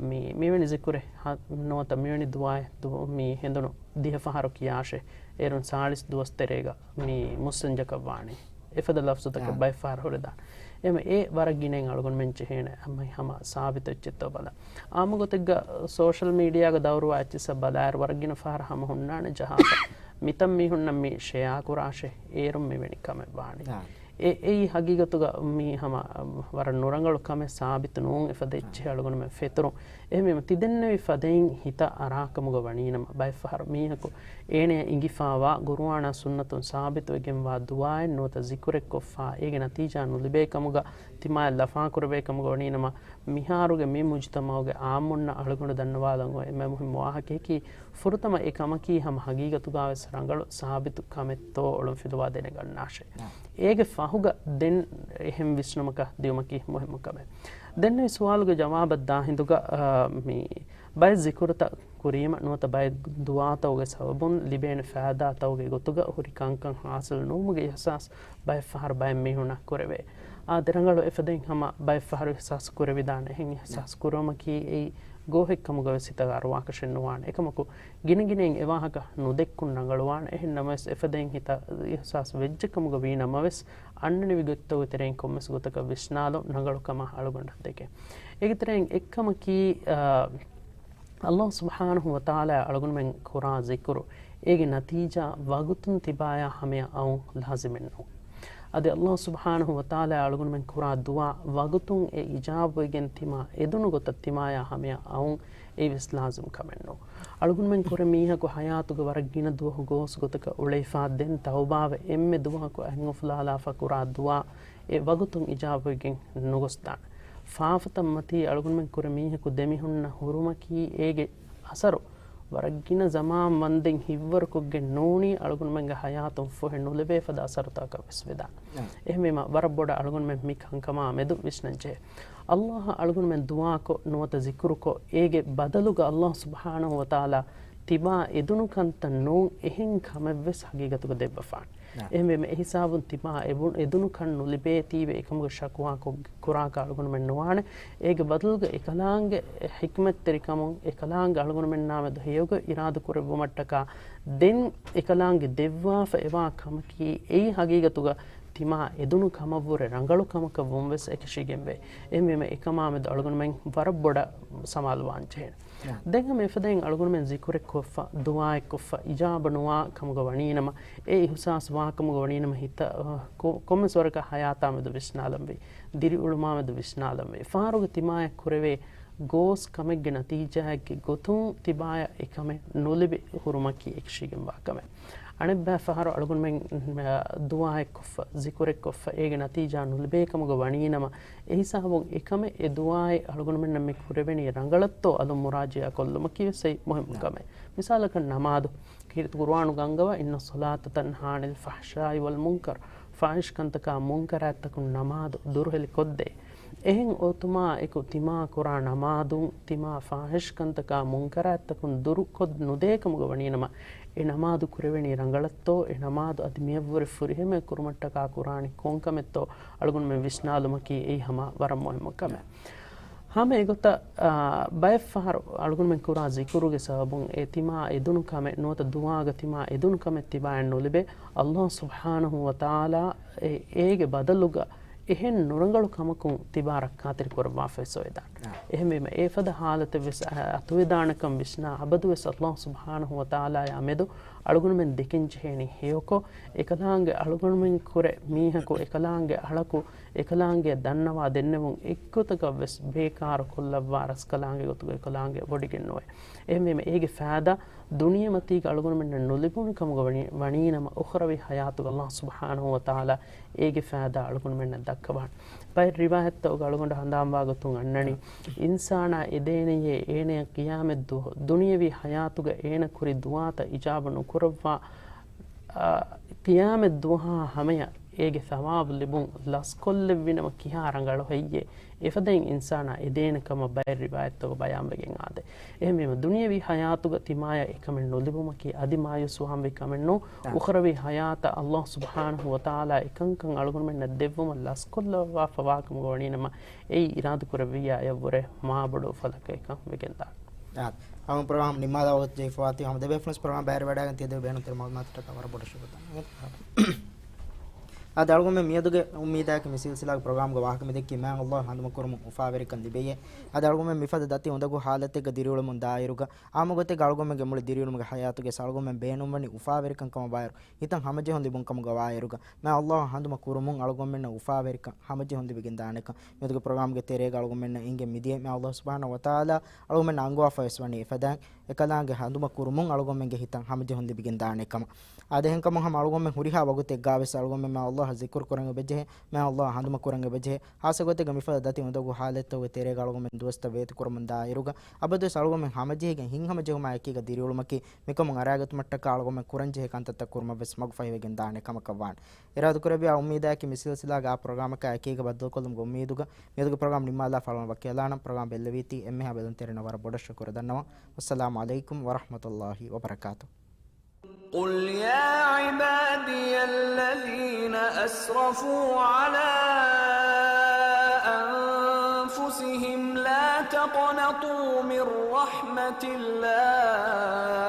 މި، މިވެނި ޒިކުރެއް ހަ-، ނުވަތަ މިވެނި ދުޢާއެއް ދު-، މި ހެނދުނު ދިހަ ފަހަރު ކިޔާށޭ، އޭރުން ސާޅީސް ދުވަސް ތެރޭގަ މި މުއްސަންޖަކަށް ވާނީ. އެފަދަ ލަފްޒުތަކެއް އާ. ބައެއްފަހަރު ހުރެދާނެ. އެހެންވެ، އެ ވަރަށް ގިނައިން އަޅުގަނޑުމެން ޖެހޭނެ ހަމަ، ހަމަ ސާބިތު އެއްޗެއްތޯ ބަލަން. އާއްމު ގޮތެއްގަ ސޯޝަލް މީޑިއާގަ ދައުރުވާ އެއްޗިއްސަށް ބަލާއިރު ވަރަށް ގިނަ ފަހަރަށް ހަމަ ހުންނާނެ ޖަހާފަ. މިތަން މީހުންނަށް މި ޝެއާ ކުރާށޭ، އޭރުން މިވެނި ކަމެއް ވާނީ. އާ. އެ، އެއީ ހަގީގަތުގަ މީ ހަމަ ވަރަށް ނުރަނގަޅު ކަމެއް ސާބިތު ނޫން އެފަދަ އެއްޗެހި އަޅުގަނޑުމެން ފެތުރުން. އެހެންވީމަ ތިދެންނެވި ފަދައިން ހިތަށް އަރާކަމުގަ ވަނީނަމަ، ބައެއްފަހަރު މީހަކު އޭނަޔަށް އިނގިފާވާ ގުރުއާނާ ސުންނަތުން ސާބިތުވެގެންވާ ދުޢާއެއް ނުވަތަ ޒިކުރެއް ކޮށްފާ، އޭގެ ނަތީޖާ ނުލިބޭ ކަމުގަ ތިމާޔަށް ލަފާކުރެވޭ ކަމުގަ ވަނީނަމަ، މިހާރުގެ މި މުޖުތަމަޢުގެ އާއްމުންނަށް އަޅުގަނޑު ދަންނަވާލަން އޮތް އެންމެ މުހިއްމު ވާހަކަޔަކީ، ފުރަތަމަ އެ ކަމަކީ ހަމަ ހަގީގަތުގަވެސް ރަނގަޅު ސާބިތު ކަމެއްތޯ އޮޅުން ފިލުވާ ދެނެގަންނާށޭ. އާ. އޭގެ ފަހުގަ ދެން އެހެން ވިސްނުމަކަށް ދިއުމަކީ މުހިއްމު ކަމެއް. ދެންނެވި ސުވާލުގެ ޖަވާބަށް ދާ ހިނދުގަ، އާ، މި ބައެއް ޒިކުރުތައް ކުރީމަ ނުވަތަ ބައެއް ދުޢާތަކުގެ ސަބަބުން ލިބޭނެ ފައިދާތަކުގެ ގޮތުގަ ހުރި ކަންކަން ހާސިލް ނުވުމުގެ އިޙްސާސް ބައެއްފަހަރު ބައެއް މީހުންނަށް ކުރެވޭ. އާ، ދެރަނގަޅު އެފަދައިން ހަމަ ބައެއްފަހަރު އިޙްސާސް ކުރެވިދާނެ. އެހެން އިޙްސާސް ކުރުވުމަކީ އެއީ ގޯހެއްކަމުގަވެސް ހިތަށް އަރުވާކަށެއް ނުވާނެ. އެކަމަކު، ގިނަގިނައިން އެވާހަކަ ނުދެއްކުން ރަނގަޅުވާނެ. އެހެން ނަމަވެސް، އެފަދައިން ހިތަށް އިޙްސާސް ވެއްޖެކަމުގަ ވީ ނަމަވެސް، އަންނަނިވި ގޮތްތަކުގެ ތެރެއިން ކޮންމެސް ގޮތަކަށް ވިސްނާލުން ރަނގަޅު ކަމަށް އަޅުގަނޑަށް ދެކެން. އޭގެ ތެރެއިން އެއްކަމަކީ، އާ، ﷲ ސުބްޙާނަހޫ ވަތަޢާލާ އަޅުގަނޑުމެން ކުރާ ޒިކުރު، އޭގެ ނަތީޖާ ވަގުތުން ތިބާޔާ ހަމަޔަށް އައުން ލާޒިމެއް ނޫން. އަދި ﷲ ސުބްޙާނަހޫ ވަތަޢާލާ އަޅުގަނޑުމެން ކުރާ ދުޢާ ވަގުތުން އެ އިޖާބަވެގެން ތިމާ އެދުނު ގޮތަށް ތިމާޔާ ހަމަޔަށް އައުން އެއީވެސް ލާޒިމް ކަމެއް ނޫން. އަޅުގަނޑުމެން ކުރެ މީހަކު ހަޔާތުގަ ވަރަށް ގިނަ ދުވަހު ގޯސް ގޮތަކަށް އުޅެފާ ދެން ތައުބާވެ އެންމެ ދުވަހަކު އަތް އުފުލާލާފަ ކުރާ ދުޢާ އެ ވަގުތުން އިޖާބަވެގެން ނުގޮސްދާނެ. ފާފަތައް މަތީ އަޅުގަނޑުމެން ކުރެ މީހަކު ދެމިހުންނަ ހުރުމަކީ އޭގެ އަސަރު ވަރަށް ގިނަ ޒަމާން ވަންދެން ހިތްވަރުކޮށްގެން ނޫނީ އަޅުގަނޑުމެންގެ ހަޔާތުން ފޮހެ ނުލެބޭ ފަދަ އަސަރުތަކަކަށް ވެސް ވެދާނެ. އެހެންވީމަ، ވަރަށް ބޮޑަށް އަޅުގަނޑުމެން މި ކަންކަމާ މެދު ވިސްނަންޖެހޭ. އައްލާހަށް އަޅުގަނޑުމެން ދުޢާކޮށް، ނުވަތަ ޒިކުރުކޮށް، އޭގެ ބަދަލުގަ އައްލާހު ސުބްޙާނަހު ވަތަޢާލާ ތިބާ އެދުނު ކަންތައް ނޫން އެހެން ކަމެއްވެސް ހަގީގަތުގަ ދެއްވަފާނެ. އެހެންވީމަ، އެހިސާބުން ތިބާ އެބު-، އެދުނު ކަން ނުލިބޭތީވެ އެކަމުގެ ޝަކުވާކޮށް ކުރާކަށް އަޅުގަނޑުމެން ނުވާނެ. އޭގެ ބަދަލުގަ އެކަލާނގެ ޙިކްމަތްތެރިކަމުން، އެކަލާނގެ އަޅުގަނޑުމެންނާމެދު ހެޔޮގަ އިރާދަކުރެއްވުމަށްޓަކާ، ދެން އެކަލާނގެ ދެއްވާފަ އެވާ ކަމަކީ އެއީ ހަގީގަތުގަ ތިމާ އެދުނު ކަމަށްވުރެ ރަނގަޅު ކަމަކަށް ވުންވެސް އެކަށީގެންވޭ. އެހެންވީމަ އެކަމާމެދު އަޅުގަނޑުމެން ވަރަށް ބޮޑަށް ސަމާލުވާން ޖެހޭނެ. ދެން ހަމަ އެފަދައިން އަޅުގަނޑުމެން ޒިކުރެއް ކޮށްފަ، ދުޢާއެއް ކޮށްފަ، އިޖާބަ ނުވާ ކަމުގަ ވަނީނަމަ، އެ އިހުސާސް ވާ ކަމުގަ ވަނީނަމަ ހިތަށް، ކޮ-، ކޮންމެސް ވަރަކަށް ހަޔާތާމެދު ވިސްނާލަންވީ، ދިރިއުޅުމާމެދު ވިސްނާލަންވީ. ފަހަރުގަ ތިމާޔަށް ކުރެވޭ ގޯސް ކަމެއްގެ ނަތީޖާއެއްގެ ގޮތުން ތިބާޔަށް އެކަމެއް ނުލިބި ހުރުމަކީ އެކަށީގެންވާ ކަމެއް. އަނެއްބައި ފަހަރު އަޅުގަނޑުމެން، އަ، ދުޢާއެއްކޮށްފަ، ޒިކުރެއްކޮށްފަ، އޭގެ ނަތީޖާ ނުލިބޭ ކަމުގަ ވަނީނަމަ، އެހިސާބުން އެކަމެއް އެ ދުޢާއެއް އަޅުގަނޑުމެންނަށް މި ކުރެވެނީ ރަނގަޅަށްތޯ އަލުން މުރާޖަޢާ ކޮށްލުމަކީ ވެސް އެއީ މުހިއްމު ކަމެއް. މިސާލަކަށް ނަމާދު. ކީރިތި ޤުރުއާނު ގަންގަވާ، إن الصلاة تنهى عن الفحشاء والمنكر، ފާޙިޝް ކަންތަކާ މުންކަރާތްތަކުން ނަމާދު ދުރުހެލި ކޮށްދޭ. އެހެން އޮތުމާ އެކު ތިމާ ކުރާ ނަމާދުން ތިމާ ފާޙިޝް ކަންތަކާ މުންކަރާތްތަކުން ދުރުކޮށް ނުދޭ ކަމުގަ ވަނީނަމަ، އެ ނަމާދު ކުރެވެނީ ރަނގަޅަށްތޯ، އެ ނަމާދު އަދި މިޔަށްވުރެ ފުރިހަމަޔަށް ކުރުމަށްޓަކާ ކުރާނީ ކޮންކަމެއްތޯ އަޅުގަނޑުމެން ވިސްނާލުމަކީ އެއީ ހަމަ ވަރަށް މުހިއްމު ކަމެއް. ހަމަ އެގޮތަށް، އާ، ބައެއްފަހަރު އަޅުގަނޑުމެން ކުރާ ޒިކުރުގެ ސަބަބުން އެ ތިމާ އެދުނު ކަމެއް ނުވަތަ ދުޢާގަ ތިމާ އެދުނު ކަމެއް ތިބާއަށް ނުލިބޭ. އައްލާހު ސުބްޙާނަހު ވަތަޢާލާ އެ، އޭގެ ބަދަލުގަ އެހެން ނުރަނގަޅު ކަމަކުން ތިބާ ރައްކާތެރި ކުރައްވާފަވެސް އޮވެދާނެ. އެހެންވީމަ، އެފަދަ ޙާލަތެއްވެސް އަ-، އަތުވެދާނެކަން ވިސްނާ، އަބަދުވެސް އައްލާހު ސުބްޙާނަހު ވަތަޢާލާއާ މެދު އަޅުގަނޑުމެން ދެކެން ޖެހޭނީ ހެޔޮކޮށް، އެކަލާނގެ އަޅުގަނޑުމެން ކުރެ މީހަކު އެކަލާނގެ އަޅަކު އެކަލާނގެ ދަންނަވާ ދެންނެވުން އެއްގޮތަކަށްވެސް ބޭކާރު ކޮށްލައްވާ ރަސްކަލާނގެ ގޮތުގަ އެކަލާނގެ ވޮޑިގެން ނުވޭ. އެހެންވީމަ އޭގެ ފައިދާ ދުނިޔެމަތީގަ އަޅުގަނޑުމެންނަށް ނުލިބުނު ކަމުގަ ވަނީ، ވަނީނަމަ އުޚްރަވީ ޙަޔާތުގަ އައްލާހު ސުބްޙާނަހު ވަތަޢާލާ އޭގެ ފައިދާ އަޅުގަނޑުމެންނަށް ދައްކަވާނެ. ބައެއް ރިވާޔަތްތަކުގަ އަޅުގަނޑު ހަނދާންވާ ގޮތުން އަންނަނީ، އިންސާނާ އެދޭނެޔޭ އޭނަޔަށް ޤިޔާމަތް ދުވަހު ދުނިޔަވީ ޙަޔާތުގަ އޭނަ ކުރި ދުޢާތައް އިޖާބަ ނުކުރައްވާ، އާ، ޤިޔާމަތް ދުވަހާ ހަމަޔަށް އޭގެ ޘަވާބު ލިބުން ލަސްކޮށްލެއްވިނަމަ ކިހާ ރަނގަޅު ހެއްޔޭ؟ އެފަދައިން އިންސާނާ އެދޭނެ ކަމަށް ބައެއް ރިވާޔަތްތަކުގަ ބަޔާންވެގެން އާދޭ. އެހެންވީމަ، ދުނިޔަވީ ޙަޔާތުގަ ތިމާޔަށް އެކަމެއް ނުލިބުމަކީ އަދި މާޔޫސްވާންވީ ކަމެއް ނޫން. އުޚްރަވީ ޙަޔާތަށް އައްލާހު ސުބްޙާނަހު ވަތަޢާލާ އެކަންކަން އަޅުގަނޑުމެންނަށް ދެއްވުމަށް ލަސްކޮށްލައްވާފަވާ ކަމުގަ ވަނީނަމަ، އެއީ އިރާދަކުރެއްވިއްޔާ އެޔަށްވުރެ މާބޮޑު އުފަލަކަށް އެކަން ވެގެންދާނެ. އާ، އަޅުގަނޑު ޕްރޮގްރާމް ނިންމާލާ ވަގުތު ޖެހިފަވާތީ ހަމަ ދެބޭފުޅުން ޕްރޮގްރާމް ބައިވެރިވަޑައިގެން ތިޔަދެވި ބޭނުންތެރި މަޢުލޫމާތުތަކަށް ވަރަށް ބޮޑަށް ޝުކުރު. އަދި އަޅުގަނޑުމެން މިއަދުގެ އުއްމީދާއެކު މި ސިލްސިލާގެ ޕްރޮގްރާމްގެ ވާހަކަ މިދެއްކީ މާތް އައްލާހަށް ހަނދުމަކުރުމުން އުފާވެރިކަން ލިބެޔޭ. އަދި އަޅުގަނޑުމެން މިފަދަ ދަތި އުނދަގޫ ޙާލަތެއްގަ ދިރިއުޅެމުން ދާއިރުގަ، އާއްމު ގޮތެއްގަ އަޅުގަނޑުމެންގެ މުޅި ދިރިއުޅުމުގެ ޙަޔާތުގައި އަޅުގަނޑުމެން ބޭނުންވަނީ އުފާވެރިކަން ކަމަށް ވާއިރު، ހިތަށް ހަމަޖެހުން ލިބުން ކަމުގަ ވާއިރުގަ، މާތް އައްލާހަށް ހަނދުމަ ކުރުމުން އަޅުގަނޑުމެންނަށް އުފާވެރިކަން ހަމަޖެހުން ލިބިގެން ދާނެކަން. މިއަދުގެ ޕްރޮގްރާމްގެ ތެރޭގަ އަޅުގަނޑުމެންނަށް އެނގެން މިދިޔައީ މާތް އައްލާހު ސުބްޙާނަހު ވަތަޢާލާ އަޅުގަނޑުމެންނަށް އަންގަވާފަވެސް ވަނީ އެފަދައިން، އެކަލާނގެ ހަނދުމަ ކުރުމުން އަޅުގަނޑުމެންގެ ހިތަށް ހަމަޖެހުން ލިބިގެން ދާނެ ކަމަށް. އާދެ، އެހެންކަމުން ހަމަ އަޅުގަނޑުމެން ހުރިހާ ވަގުތެއްގަވެސް އަޅުގަނޑުމެން މާތް އައްލާހަށް ޒިކުރު ކުރަން އެބަޖެހޭ، މާތް އައްލާހަށް ހަނދުމަ ކުރަން އެބަޖެހޭ. ޚާއްޞަ ގޮތެއްގަ މިފަދަ ދަތި އުނދަގޫ ޙާލަތްތަކުގެ ތެރޭގަ އަޅުގަނޑުމެން ދުވަސްތައް ވޭތުކުރަމުން ދާއިރުގަ، އަބަދުވެސް އަޅުގަނޑުމެން ހަމަޖެހިގެން ހިތްހަމަޖެހުމާ އެކީގަ ދިރިއުޅުމަކީ، މިކަމުން އަރައިގަތުމަށްޓަކާ އަޅުގަނޑުމެން ކުރަންޖެހޭ ކަންތައްތައް ކުރުމަށްވެސް މަގުފަހިވެގެން ދާނެ ކަމަކަށްވާނެ. އިރާދަކުރެއްވިޔާ އުއްމީދާއެކީ މި ސިލްސިލާގެ އާ ޕްރޮގްރާމަކާ އެކީގަ ބައްދަލުކޮށްލުމުގެ އުއްމީދުގަ، މިއަދުގެ ޕްރޮގްރާމް ނިންމާލާފަ އަޅުގަނޑު ވަކިވެލާނަން. ޕްރޮގްރާމް ބެއްލެވީތީ އެންމެހާ ބެލުންތެރިންނަށް ވަރަށް ބޮޑަށް ޝުކުރު ދަންނަވަން. ވައްސަލާމު ޢަލައިކުމް ވަރަޙްމަތުﷲ ވަބަރަކާތުހު. قل يا عبادي الذين أسرفوا على أنفسهم لا تقنطوا من رحمة الله